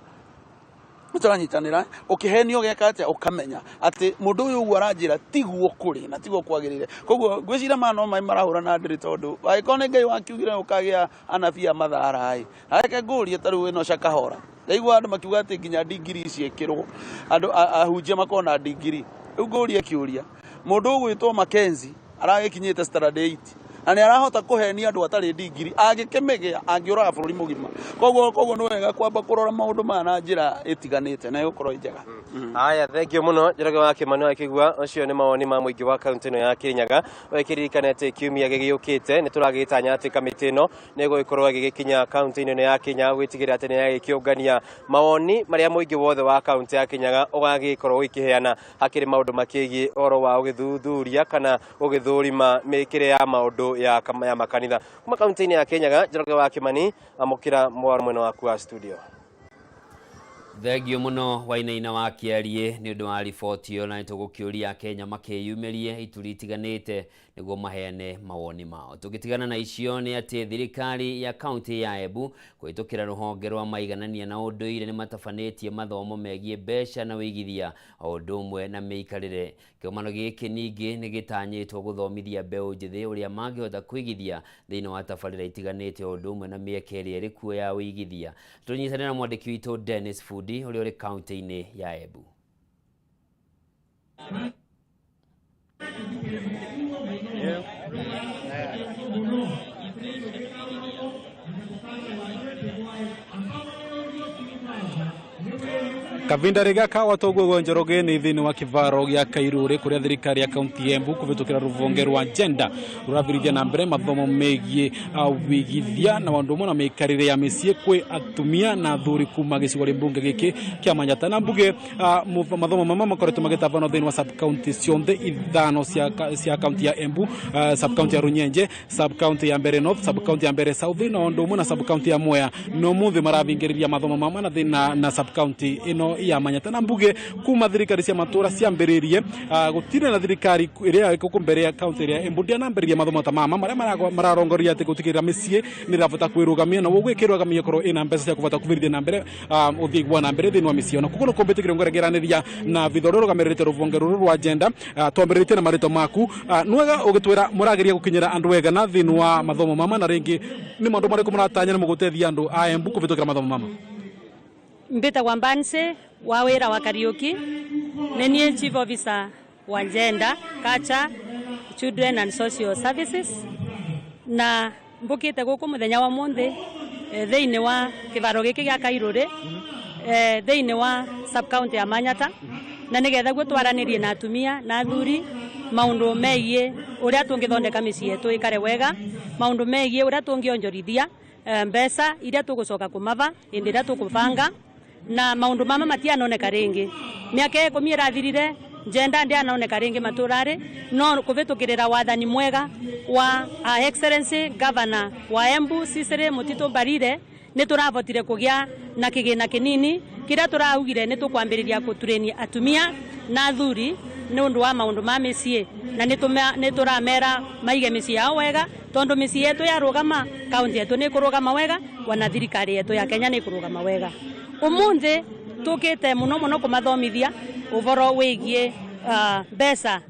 Tũranyitanĩra, ũkĩhenio ũgeka atĩa ũkamenya atĩ mũndũ ũyũ ũguo aranjĩra tiguo kũrĩ na tiguo kwagĩrĩire. Koguo ngwĩciria maya no maĩ marahũra na ndĩrĩ, tondũ angĩkorwo nĩ Ngai wakiugire ũkagĩa anabii a mathara ĩ, na reke ngũrie ta rĩu ĩno Shakahola, ndaigua andũ makiuga atĩ nginya ndingiri ici ĩkĩrwo andũ ahunjia makorwo na ndingiri. Rĩu ngũrie kĩũria, mũndũ ũgwĩtwo Mackenzie aragĩkinyĩte standard 8 na nĩ arahota kũhenia andũ atarĩ ndingiri, angĩkĩmĩgĩa angĩũraga bũrũri mũgima. Koguo nĩ wega kwamba kũrora maũndũ maya na njĩra ĩtiganĩte na ĩgũkorwo ĩ njega. Haya, thank you mũno Njoroge wa Kĩmani wa Kĩgua. Ũcio nĩ mawoni ma mũingĩ wa kaunti ĩno ya Kĩrĩnyaga. Ũkĩririkana atĩ kiumia gĩgĩũkĩte nĩ tũragĩtanya atĩ kamĩtĩ ĩno nĩ ĩgũgĩkorwo ĩgĩgĩkinya kaunti-inĩ ĩno ya Kĩrĩnyaga gwĩtigĩrĩra atĩ nĩ yagĩkĩũngania mawoni marĩa mũingĩ wothe wa kaunti ya Kĩrĩnyaga ũgagĩkorwo ũgĩkĩheana hakĩrĩ maũndũ makĩgiĩ ũhoro wa ũgĩthuthuria kana ũgĩthũrima mĩkĩre ya maũndũ ya makanitha. Kuma kaunti-inĩ ya Kĩrĩnyaga, Njoroge wa Kĩmani, amũkĩra mwaro mwena waku wa studio. Thengio mũno Wainaina wa Kĩarie nĩ ũndũ wa riboti ĩyo, na nĩtũgũkĩũria Akenya makĩyumĩrie ituri itiganĩte nĩguo maheane mawoni mao. Tũngĩtigana na icio nĩ atĩ thirikari ya kaunti ya Embu kũhĩtũkĩra rũhonge rwa maiganania na ũndũire nĩ matabanĩtie mathomo megiĩ mbeca na ũigithia o ũndũ ũmwe na mĩikarĩre. Kĩgomano gĩkĩ ningĩ nĩ gĩtanyĩtwo gũthomithia mbeũ njĩthĩ ũrĩa mangĩhota kũigithia thĩinĩ wa tabarĩra itiganĩte o ũndũ ũmwe na mĩeke ĩrĩa ĩrĩ kuo ya ũigithia. Tũnyitanĩre na mwandĩki witũ Dennis Fundi ũrĩa ũrĩ kaunti-inĩ ya Embu. Kavinda gaka watoguo Njoroge ni thiini wa kivaro gia Kairuri kuria thirikari ya kaunti ya Embu kuvitukira ruvonge rwa gender ruravirithia na mbere mathomo megie wigithia na maundu na miikarire ya micii kwi atumia na athuri kuma gicigo mbunge giki kia Manyatta na mbuge. Mathomo mama makoretwo magitabanwo thiini wa sub county cionthe ithano cia kaunti ya Embu, sub county ya Runyenje, sub county ya Mbere North, sub county ya Mbere South na undu umwe na sub county ya Mwea. No muthi maravingiriria mathomo mama na thina na sub county ino ya Manyatta na mbuge kuma thirikari cia matura ciambiririe gutire na thirikari iria ikuku mbere ya kaunti ya Embu ndianambiriria mathomo ta mama maria mararongoria ati gutigirira micii ni irabota kwirugamia na uguo ikirugamia korwo ina mbeca cia kubota kubirithia na mbere uthii wa na mbere thiini wa micii. Na koguo nukumbite ngorengeraniria na vitho uria urugamirite ruvonge ruru rwa agenda, twambiririe na marito maku nwega ugitwira murageria gukinyira andu wega na thiini wa mathomo mama na ringi ni maundu mariku muratanya na mugutethia andu a Embu kuvitukira mathomo mama. Mbitagwa Mbanse wa wira wa Kariuki, nĩ niĩ Chief Officer wa Gender, Culture, Children and Social Services, na mbukite guku muthenya wa munthi thiini wa kivaro giki gia Kairuri, thiini wa sub county ya Manyatta, na nigetha guo twaranirie na atumia na athuri maundu megie uria tungithondeka micii yetu ikare wega, maundu megie uria tungionjorithia mbeca iria tugucoka kumava hindi iria tukubanga, Na maundu mama matianoneka ringi. Miaka 10 irathirire gender ndianoneka ringi maturari, no kuvitukirira wathani mwega wa Her Excellency Governor wa Embu Cicely Mutito Mbarire, ni turavotire kugia na kigina kinini kiria turaugire ni tukwambiriria kuturenia atumia na athuri ni undu wa maundu ma micii, na ni turamera maige micii yao wega, tondu micii yetu yarugama, kaunti yetu ni kurugama wega, wana thirikari yetu ya Kenya ni kurugama wega. Umunthi tukite muno muno kumathomithia uvoro wigie mbeca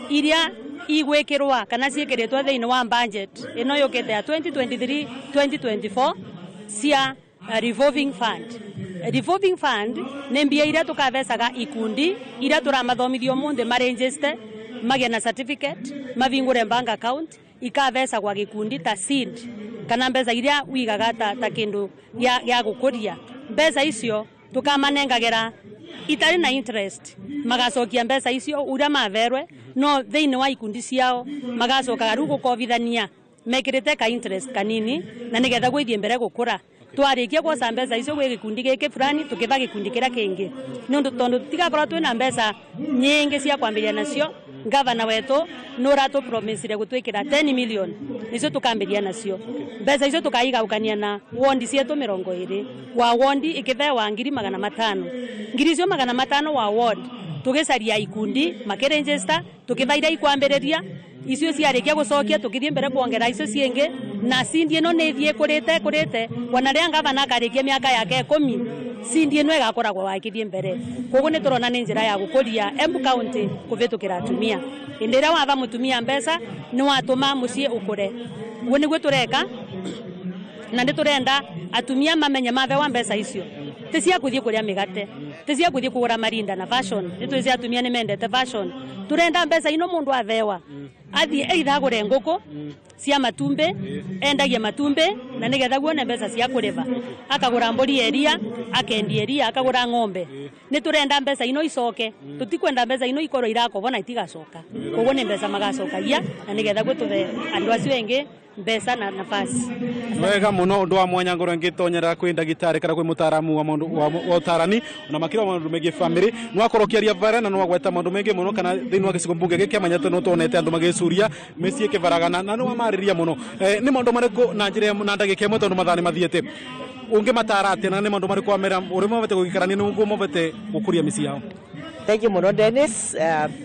iria igwikirwa kana ciikiritwo thiini wa budget ino yukite ya 2023 2024 cia revolving fund. Revolving fund ni mbia iria tukavecaga ikundi iria turamathomithia umuthi maregister magie na certificate mavingure bank account ikavecagwa gikundi ta seed kana mbeca iria wigaga ta kindu gya gukuria. Mbeca icio tukamanengagera itari na interest, magacokia mbeca icio uria maverwe, no thiini wa ikundi ciao magacokaga riu gukovithania mekirite ka interest kanini, na nigetha gwithie mbere gukura. Twarikia gwoca mbeca icio gwi gikundi giki fulani tukitha gikundi kiria kingi, ni undu tondu tigakorwo twina mbeca nyingi cia kwambiria nacio. Gavana wetu ni uratupromisire gutwikira 10 million nicio tukambiria nacio. Mbeca icio tukaigaukania na wondi cietu 20, wa wondi ikithewa 500,000, ngiri icio 500 wa ward tugicaria ikundi makiregister tukitha ikwambiriria icio ciarikia gucokia tukithie mbere kuongera icio ciingi, na cindi ino ni ithie kurite wana ria gavana akarikia miaka yake 10 cindi ino igakoragwo wakithie mbere. Koguo ni turona ni njira ya gukuria Embu County kuvitukira atumia. Indi ria watha mutumia mbeca ni watuma mucii ukure. Uguo niguo tureka, na ni turenda atumia mamenye mathewa mbeca icio ti cia kuthie kuria migate, ti cia kuthie kugura marinda na fashion. Ni twici atumia ni mendete fashion. Turenda mbeca ino mundu athewa athie either agure nguku cia matumbi, endagie matumbi na nigetha guone mbeca cia kuriva, akagura mburi eria, akendia eria, akagura ng'ombe. Ni turenda mbeca ino icoke, tutikwenda mbeca ino ikorwo irakobo na itigacoka. Koguo ni mbeca magacokagia na nigetha gwituthe andu acio engi mbeca na nafasi. Wega muno undu wa mwanya ngoro ngitonyera kwi ndagitari kana kwi mutaramu wa maundu wa utarani na makira maundu mengi family no akorwo kiaria vara na no agweta maundu mengi muno kana thiini wa gicigo mbunge giki amanyete no tonete andu magicuria micii kivaragana na no amariria muno. Ni maundu mariku na njira na ndagika imwe tondu mathaa ni mathiete ungimatara atia na ni maundu mariku amera uria mabete gugikarania ni uguo mabete gukuria micii yao? Thank you muno Dennis.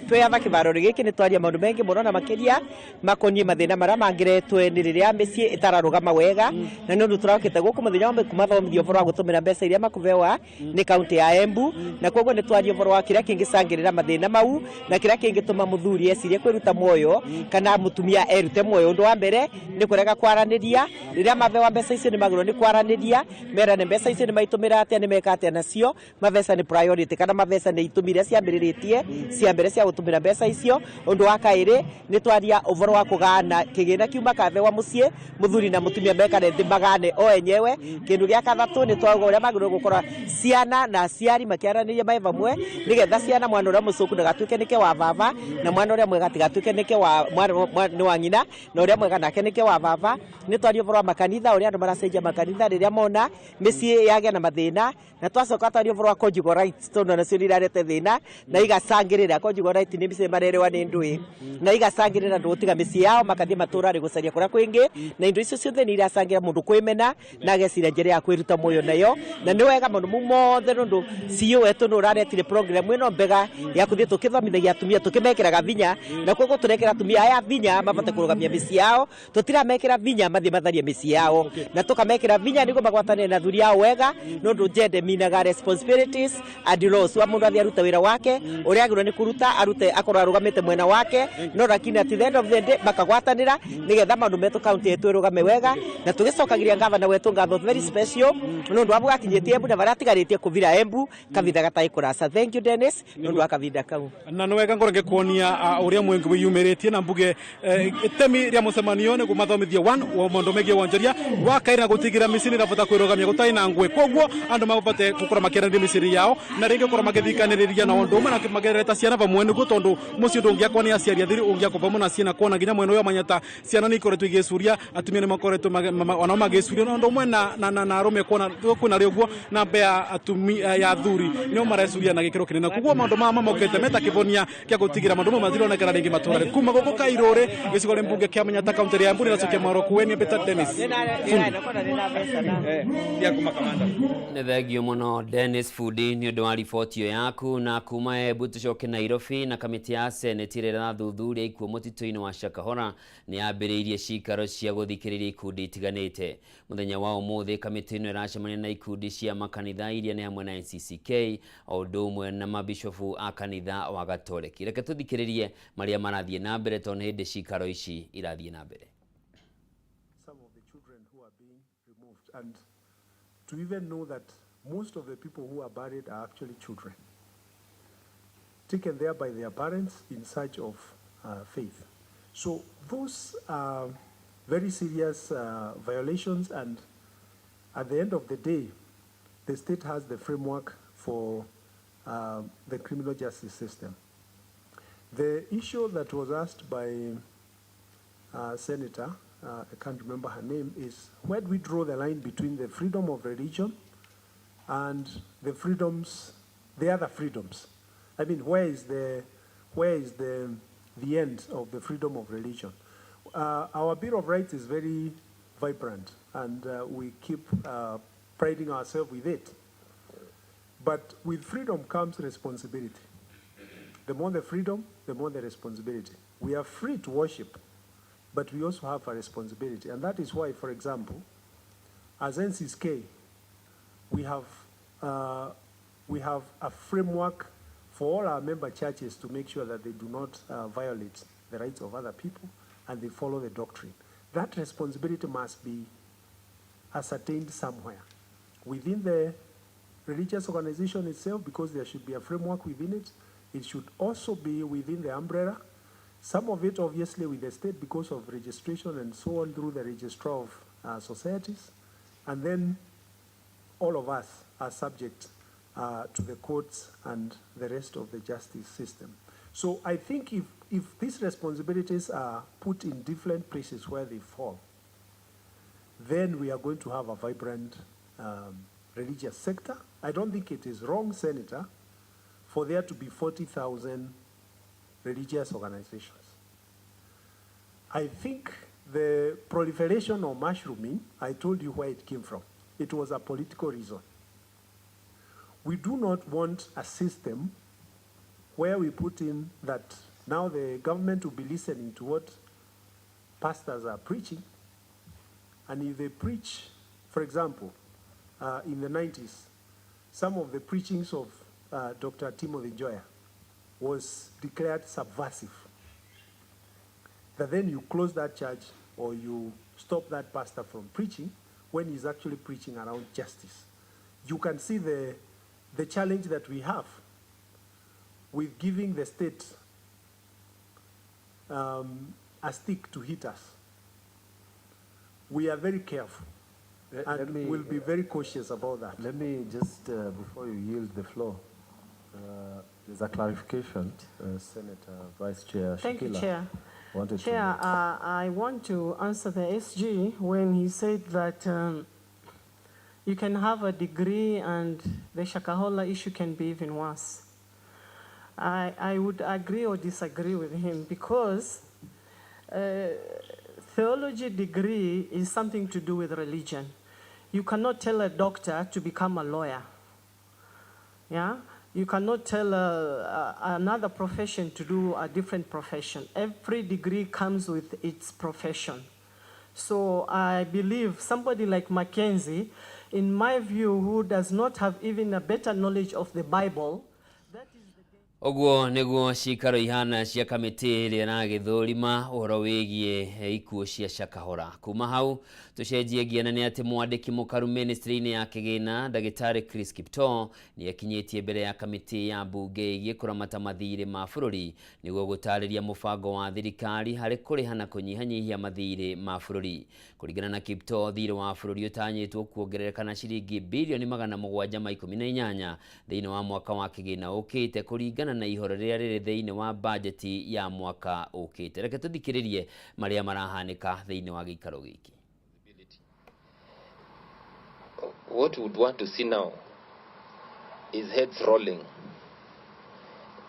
Twi ava kivaro giki ni twaria maundu mengi muno na makiria makonie mathina maria mangiretwe ni riria micii itararugama wega, na ni undu turaukite guku muthenya wa kumathomithia uvoro wa gutumira mbeca iria makuvewa ni kaunti ya Embu, na koguo ni twaria uvoro wa kiria kingicangirira mathina mau na kiria kingituma muthuri ecirie kwiruta muoyo kana mutumia erute muoyo. Undu wa mbere ni kurega kwaraniria, riria mavewa mbeca icio ni magirwo ni kwaraniria merane mbeca icio ni maitumira atia ni meka atia nacio. Mabeca ni priority kana mabeca ni itumire ciambiritie cia mbere cia gutumira mbeca icio. Undu wa kairi ni twaria uvoro wa kugana kigina kiuma kathewa mucii muthuri na mutumia mekare thi magane o enyewe. Kindu gia kathatu ni twauga uria magirwo gukora ciana na aciari makiaraniria mai vamwe nigetha ciana mwana uria mucuku ndagatuike nike wa baba na mwana uria mwega atigatuike nike wa ni wa ng'ina na uria mwega nake nike wa baba. Ni twaria uvoro wa makanitha uria andu maracenjia makanitha riria mona micii yagia na mathina, na twacoka twaria uvoro wa conjugal rights tondu nacio ni irarete thina na igacangirira conjugal right ni micii marerewa ni ndui na igacangirira andu gutiga micii yao makathie maturari gucaria kuria kwingi, na indo icio ciothe ni iracangira mundu kwimena na ageciria njira ya kwiruta muoyo nayo. Na ni wega maundu mau mothe nundu CEO wetu ni uraretire program ino mbega ya kuthie tukithomithagia atumia tukimekiraga vinya, na koguo turekera atumia aya vinya mabote kurugamia micii yao, tutiramekira vinya mathie matharie micii yao, na tukamekira vinya niguo magwatanire na athuri ao wega, nundu gender minaga responsibilities and laws wa mundu athie aruta wira wake uria agirwo ni kuruta arute akorwo arugamite mwena wake, no lakini at the end of the day makagwatanira nigetha maundu metu kaunti yetu irugame wega. Na tugicokagiria gavana wetu ngatho very special nundu wa bwakinyitie Embu na baria atigarĩtie kuvira Embu kavinda gatarĩ kũraca. Thank you Dennis nundu wa kavinda kau. Na nĩ wega ngoro ngĩkuonia ũrĩa mwingi wĩyumĩrĩtie na mbuge itemi rĩa mũcemanio nĩ kũmathomithia one wa maũndũ megiĩ wonjoria wa kairi na gũtigĩra mĩciĩ nĩ ĩrabota kwĩrũgamia gũtarĩ na ngũĩ, koguo andũ mabote gũkorwo makĩaranĩria mĩciĩ yao na rĩngĩ gũkorwo magĩthikanĩrĩria na undu umwe na magereta ciana vamwe niguo tondu muciĩ ndũngĩakwo nĩ aciari atheri ũngĩakwo vamwe na ciana kuona nginya mwena ũyũ manyata ciana nĩ ikoretwo igĩcuria atumia nĩ makoretwo onao magĩcuria na ũndũ ũmwe na arũme kuona kwĩna rĩ ũguo namba ya atumia ya athuri nĩo marecuria na gĩkĩro kĩnene koguo maũndũ maya mamokĩte meta kĩbonia kĩa gũtigĩra maũndũ mamwe matironekana rĩngĩ matũra kuma gũkũ Kairũrĩ gĩcigo rĩ mbunge kĩa Manyata kaunti ya Embu nĩracokia mohoro kuwe Peter Dennis Fundi. Nĩ thengio mũno Dennis Fundi nĩ ũndũ wa riboti ĩyo yaku. Na kuma Embu tũcoke Nairobi na kamĩtĩ ya Senate ĩrĩa ĩrathuthuria ikuũ mũtitũ-inĩ wa Shakahola nĩ yambĩrĩirie cikaro cia gũthikĩrĩria ikundi itiganĩte. Mũthenya wa ũmũthĩ kamĩtĩ ĩno ĩracemania na ikundi cia makanitha iria nĩ hamwe na NCCK o ũndũ ũmwe na mabishofu a kanitha wa Gatoreki. Reke tũthikĩrĩrie marĩa marathiĩ na mbere tondũ nĩ hĩndĩ cikaro ici irathiĩ na mbere. Some of the children who are being removed, and to even know that most of the people who are buried are actually children, taken there by their parents in search of faith. So those are very serious violations, and at the end of the day, the state has the framework for the criminal justice system. The issue that was asked by Senator, I can't remember her name, is where do we draw the line between the freedom of religion and the freedoms, the other freedoms? I mean, where is the end of the freedom of religion? Our Bill of Rights is very vibrant, and we keep priding ourselves with it. But with freedom comes responsibility. The more the freedom, the more the responsibility. We are free to worship, but we also have a responsibility. And that is why, for example, as NCCK, we have a framework for all our member churches to make sure that they do not violate the rights of other people and they follow the doctrine. That responsibility must be ascertained somewhere within the religious organization itself, because there should be a framework within it. It should also be within the umbrella. Some of it, obviously, with the state because of registration and so on through the registrar of societies. And then all of us are subject to the courts and the rest of the justice system. So I think if these responsibilities are put in different places where they fall, then we are going to have a vibrant religious sector. I don't think it is wrong, Senator, for there to be 40,000 religious organizations. I think the proliferation or mushrooming, I told you where it came from. It was a political reason. We do not want a system where we put in that now the government will be listening to what pastors are preaching. And if they preach, for example, in the 90s, some of the preachings of Dr. Timothy Njoya was declared subversive. That then you close that church or you stop that pastor from preaching when he's actually preaching around justice. You can see the challenge that we have with giving the state a stick to hit us. We are very careful and we'll be very cautious about that. Let me just, before you yield the floor, there's a clarification, Senator Vice Chair Shakila. Thank you, Chair. Chair, I want to answer the SG when he said that you can have a degree and the Shakahola issue can be even worse. I would agree or disagree with him because theology degree is something to do with religion. You cannot tell a doctor to become a lawyer. Yeah? You cannot tell another profession to do a different profession. Every degree comes with its profession. So I believe somebody like Mackenzie, in my view, who does not have even a better knowledge of the Bible, that is the Ũguo nĩguo cikaro ihana cia kamĩtĩ ĩrĩa ĩragĩthũrima ũhoro wĩgiĩ ikuũ cia Shakahola. Kuma hau tũcenjie ngiana nĩ atĩ mwandĩki mũkaru ministry-inĩ ya kĩgĩna ndagĩtarĩ Chris Kiptoo nĩ akinyĩtie mbere ya kamĩtĩ ya mbunge ĩgiĩ kũramata mathirĩ ma bũrũri nĩguo gũtarĩria mũbango wa thirikari harĩ kũrĩha na kũnyihanyihia mathirĩ ma bũrũri. Kũringana na Kiptoo, thirĩ wa bũrũri ũtanyĩtwo kuongerereka na ciringi birioni 718 thĩinĩ wa mwaka wa kĩgĩna ũkĩte kũringana na ihoro rĩrĩa rĩrĩ thĩinĩ wa bajeti ya mwaka ũkĩte. Reke tũthikĩrĩrie marĩa marahanĩka thĩinĩ wa gĩikaro gĩkĩ. What we would want to see now is heads rolling,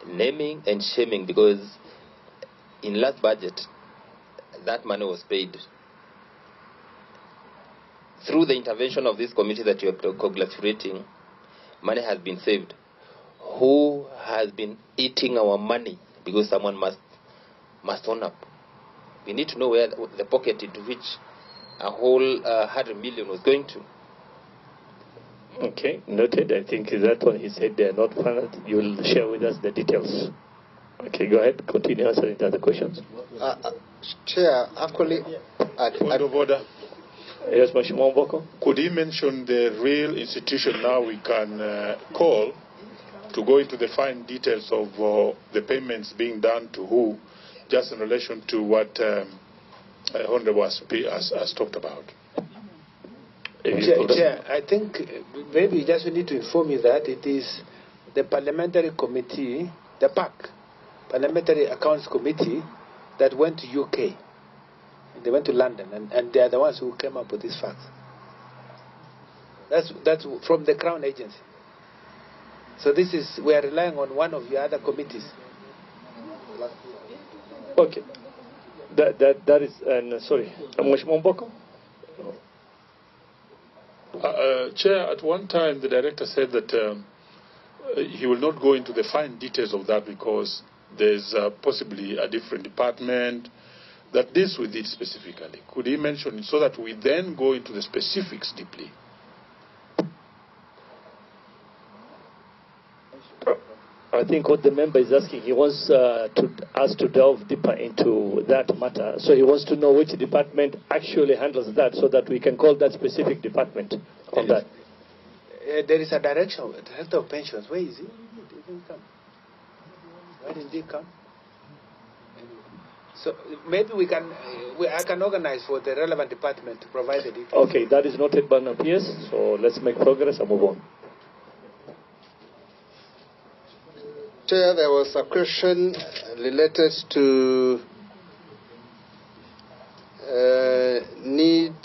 naming and shaming, because in last budget, that money was paid. Through the intervention of this committee that you are congratulating, money has been saved. Who has been eating our money? Because someone must own up. We need to know where the pocket into which a whole 100 million was going to. Okay, noted. I think that one he said they are not planned. You will share with us the details. Okay, go ahead. Continue answering the other questions. Chair, actually, Point of order. Yes, Mheshimiwa Mboko. Could he mention the real institution now we can call to go into the fine details of the payments being done to who, just in relation to what Honorable has talked about? Chair, I think maybe just we need to inform you that it is the Parliamentary Committee, the PAC, Parliamentary Accounts Committee, that went to UK. They went to London, and they are the ones who came up with these facts. That's from the Crown Agency. So we are relying on one of your other committees. Okay. That is, and sorry, Mheshimiwa Mboko? Chair, at one time the director said that he will not go into the fine details of that because there's possibly a different department that deals with it specifically. Could he mention it so that we then go into the specifics deeply? I think what the member is asking, he wants us to delve deeper into that matter. So he wants to know which department actually handles that so that we can call that specific department on that. There is a direction, the director of pensions. Where is he? He didn't come. Why didn't he come? So maybe I can organize for the relevant department to provide the details. Okay, that is noted by PS. So let's make progress and move on. Chair, there was a question related to need.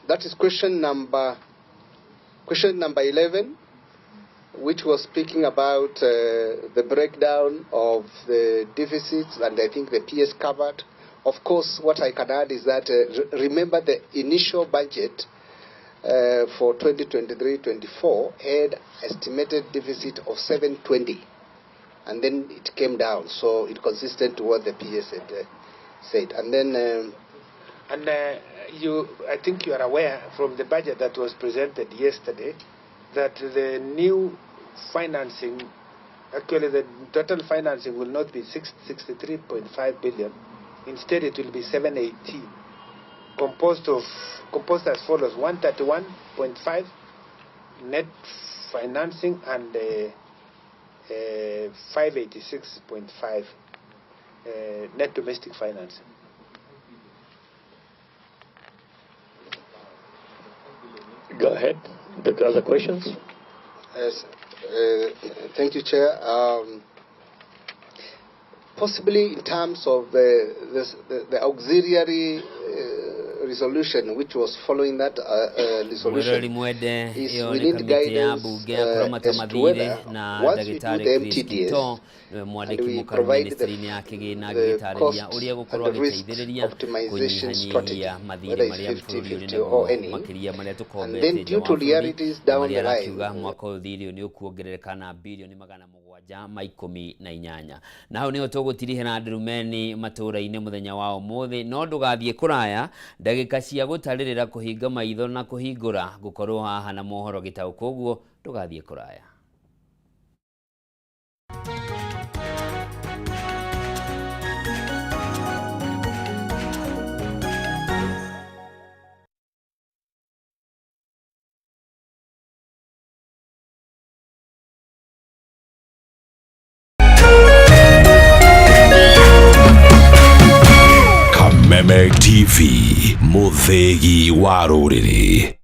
That is question number 11, which was speaking about the breakdown of the deficits, and I think the PS covered. Of course, what I can add is that remember the initial budget for 2023-24 had estimated deficit of 720. And then it came down, so it consistent to what the PS had said. And then, I think you are aware from the budget that was presented yesterday that the new financing, actually the total financing will not be 63.5 billion. Instead, it will be 718, composed as follows: 131.5 net financing and 586.5 net domestic financing. Go ahead. The other questions? Yes. Thank you, Chair. Possibly in terms of the auxiliary resolution which was following that resolution is we need guidance as to whether once we do the MTDS and we provide the cost and the risk optimization strategy, whether it's 50-50 or any, and then due to realities down the line. Na hau niho tũgũtirihĩra ndurumeni matũra-inĩ mũthenya wa ũmũthĩ, no ndũgathiĩ kũraya, ndagĩka cia gũtarĩrĩra kũhinga maitho na kũhingũra gũkorwo haha na mohoro gĩtaũ, koguo ndũgathiĩ kũraya. Kameme TV, mũthĩgi wa rũrĩrĩ.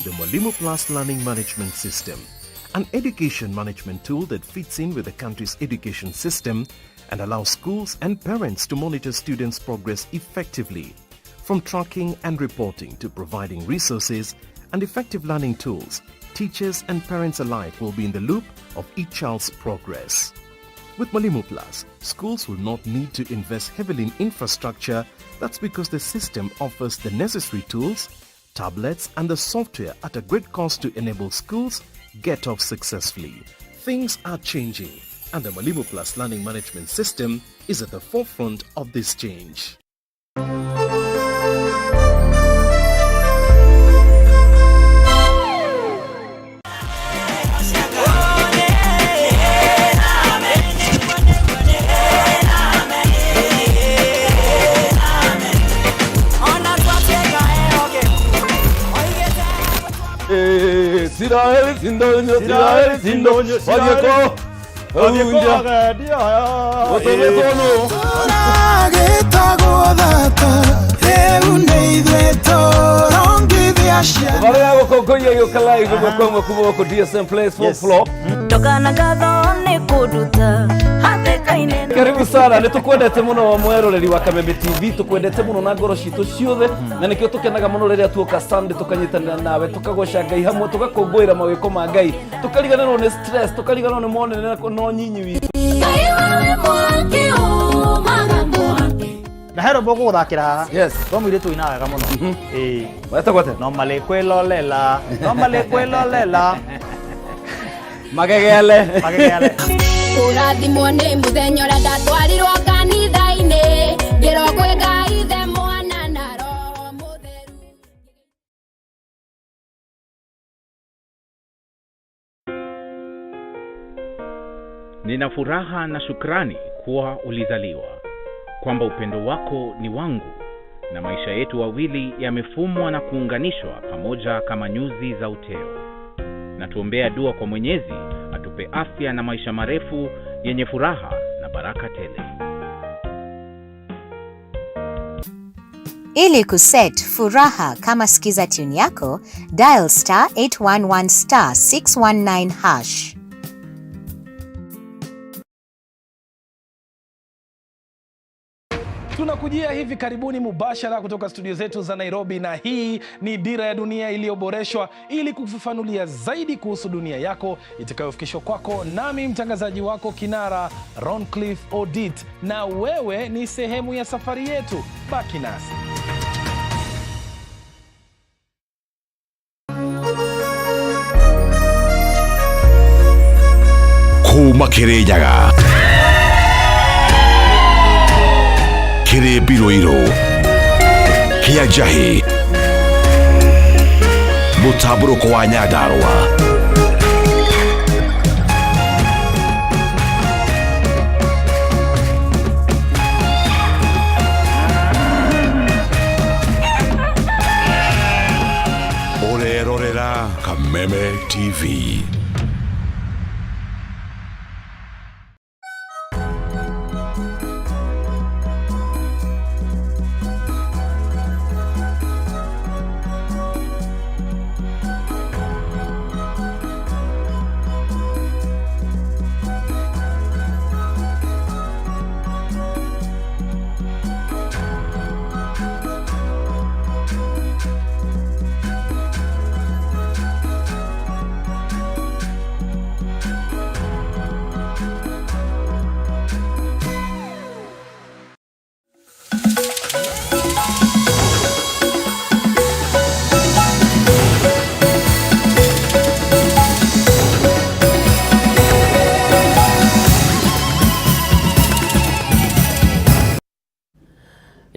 The Mwalimu Plus Learning Management System, an education management tool that fits in with the country's education system and allows schools and parents to monitor students' progress effectively. From tracking and reporting to providing resources and effective learning tools, teachers and parents alike will be in the loop of each child's progress. With Mwalimu Plus, schools will not need to invest heavily in infrastructure. That's because the system offers the necessary tools, tablets and the software at a great cost to enable schools get off successfully. Things are changing, and the Mwalimu Plus Learning Management System is at the forefront of this change. Isiraeli sindonyo, Isiraeli sindonyo, wathiĩ kũ? Gũtũmĩtwo nũ? Gĩtagwo thata rĩu nĩ ithuĩ tũrongithia ciana. Thabarĩ ya gũkũngũiya gĩũka live ĩmwe kwa ĩmwe kuma gũkũ DSM Place fourth floor. Ndokana ngatho nĩ kũnduta hatĩka-inĩ. Karibu sana, nĩ tũkwendete mũno mweroreri wa Kameme TV, tũkwendete mũno na ngoro citũ ciothe, na nĩkĩo tũkenaga mũno rĩrĩa tuoka Sunday tũkanyitanĩra nawe, tũkagoca Ngai hamwe, tũgakũngũĩra mawĩko ma Ngai, tũkariganĩrwo nĩ stress, tũkariganĩrwo nĩ monene na nyinyi witũ. Ngai wewe mwaki umaga mwaki. Na hero boko guthakira haha. Yes. Tho mũirĩtu ũinaga wega mũno. Ĩĩ. Wetagwo atĩa? No malĩ kwĩlolela, no malĩ kwĩlolela. Magegeale. Magegeale. Kũrathimwo nĩ mũthenya ũrĩa ndatwarirwo kanitha-inĩ ngĩrwo kwĩ Ngai Ithe Mwana na Roho Mũtheru. Nina furaha na shukrani kuwa ulizaliwa, kwamba upendo wako ni wangu na maisha yetu wawili yamefumwa na kuunganishwa pamoja kama nyuzi za uteo. Na tuombea dua kwa Mwenyezi atupe afya na maisha marefu yenye furaha na baraka tele. Ili kuset furaha kama skiza tune yako, dial star 811 star 619 hash. Tunakujia hivi karibuni mubashara kutoka studio zetu za Nairobi, na hii ni Dira ya Dunia iliyoboreshwa ili kukufafanulia zaidi kuhusu dunia yako itakayofikishwa kwako nami mtangazaji wako kinara Roncliffe Odit, na wewe ni sehemu ya safari yetu. Baki nasi. Kuma Kirinyaga, Kĩrĩmbirũirũ, kĩa Njahĩ, mũtambũrũko wa Nyandarũa. Ũrerorera Kameme TV.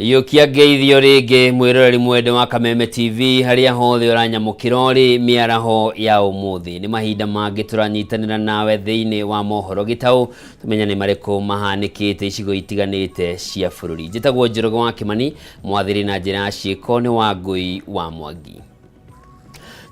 Iyũkia ngeithio rĩngĩ mwĩroreri mwende wa Kameme TV harĩa hothe ũranyamũkĩra ũrĩ mĩaraho ya ũmũthĩ. Nĩ mahinda mangĩ tũranyitanĩra nawe thĩinĩ wa mohoro gĩtaũ tũmenya nĩ marĩkũ mahanĩkĩte icigo itiganĩte cia bũrũri. Njĩtagwo Njoroge wa Kĩmani, mwathĩrĩ na njĩra ya ciĩko nĩ Wangũi wa Mwangi.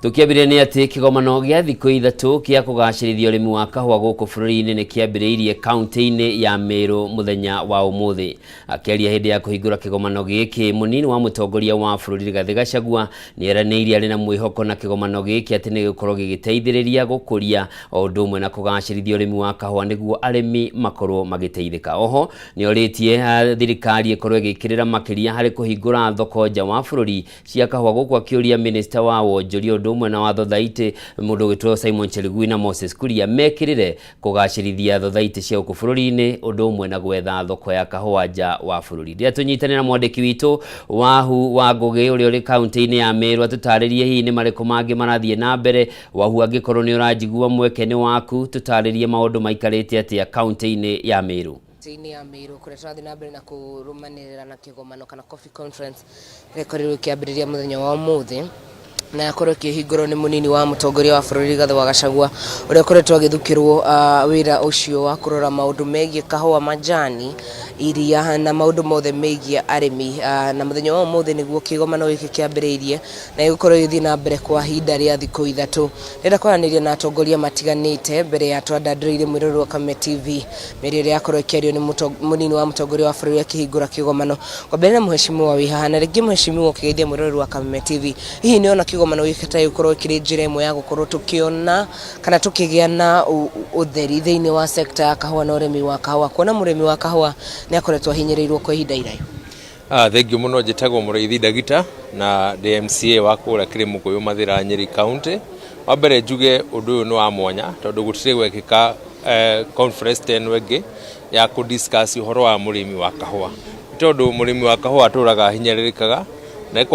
Tũkĩambĩrĩria nĩ atĩ kĩgomano gĩa thikũ ithatũ kĩa kũgacĩrithia ũrĩmi wa kahũa gũkũ bũrũri-inĩ nĩ kĩambĩrĩirie kaunti-inĩ ya Meru mũthenya wa ũmũthĩ. Akĩaria hĩndĩ ya kũhingũra kĩgomano gĩkĩ, mũnini wa mũtongoria wa bũrũri Rigathĩ Gachagua nĩ eranĩire arĩ na mwĩhoko na kĩgomano gĩkĩ atĩ nĩ gĩgũkorwo gĩgĩteithĩrĩria gũkũria o ũndũ ũmwe na kũgacĩrithia ũrĩmi wa kahũa nĩguo arĩmi makorwo magĩteithĩka. Oho nĩ orĩtie thirikari ĩkorwo ĩgĩkĩrĩra makĩria harĩ kũhingũra thoko nja wa bũrũri cia kahũa gũkũ akĩũria minista wa wonjoria ũndũ ũmwe na wa thothaitĩ mũndũ ũgwĩtwo Simon Chelugui na Moses Kuria mekĩrĩre kũgacĩrithia thothaitĩ cia gũkũ bũrũri-inĩ ũndũ ũmwe na gwetha thoko ya kahũa nja wa bũrũri. Rĩrĩa tũnyitanĩra na mwandĩki witũ Wahu wa Ngũgĩ ũrĩa ũrĩ kaunti-inĩ ya Meru atũtarĩrie hihi nĩ marĩkũ mangĩ marathiĩ na mbere. Wahu, angĩkorwo nĩ ũranjigua mweke nĩ waku, tũtarĩrie maũndũ maikarĩte atĩa kaunti-inĩ ya Meru. Kaunti-inĩ ya Meru kũrĩa tũrathiĩ na mbere na kũrũmanĩrĩra na kĩgomano kana coffee conference ĩrĩa ĩkorirwo ĩkĩambĩrĩria mũthenya wa ũmũthĩ na yakorwo ĩkĩhingũrwo nĩ mũnini wa mũtongoria wa bũrũri Rigathĩ wa Gachagua ũrĩa ũkoretwo agĩthukĩrwo wĩra ũcio wa kũrora maũndũ megiĩ kahũa, majani, iria na maũndũ mothe megiĩ arĩmi na mũthenya wa ũmũthĩ nĩguo kĩgomano gĩkĩ kĩambĩrĩirie na gĩgũkorwo gĩgĩthiĩ na mbere kwa ihinda rĩa thikũ ithatũ. Ndĩrenda kwaranĩria na atongoria matiganĩte mbere ya twandandũrĩire mwĩroreri wa Kameme TV mĩario ĩrĩa yakorwo ĩkĩario nĩ mũnini wa mũtongoria wa bũrũri akĩhingũra kĩgomano. Kwambĩrĩria na mũheshimiwa wĩ haha na rĩngĩ mũheshimiwa ũkĩgeithia mwĩroreri wa Kameme TV. Hihi nĩ ũrona kĩgomano gĩkĩ ta gĩgũkorwo kĩrĩ njĩra ĩmwe ya gũkorwo tũkĩona kana tũkĩgĩa na ũtheri thĩinĩ wa sekta ya kahũa na ũrĩmi wa kahũa, kuona mũrĩmi wa kahũa nĩ akoretwo ahinyĩrĩirwo kwa ihinda iraihu? Thengiũ mũno, njĩtagwo Mũrĩithi Ndagita na ndĩ MCA wa kũrĩa Kĩrĩmũkũyũ Mathĩra, Nyĩrĩ County. Wa mbere njuge ũndũ ũyũ nĩ wa mwanya tondũ gũtirĩ gwekĩka conference ta ĩno ĩngĩ ya kũ discuss ũhoro wa mũrĩmi wa kahũa. Nĩ tondũ mũrĩmi wa kahũa atũraga ahinyĩrĩrĩkaga na ĩkorwo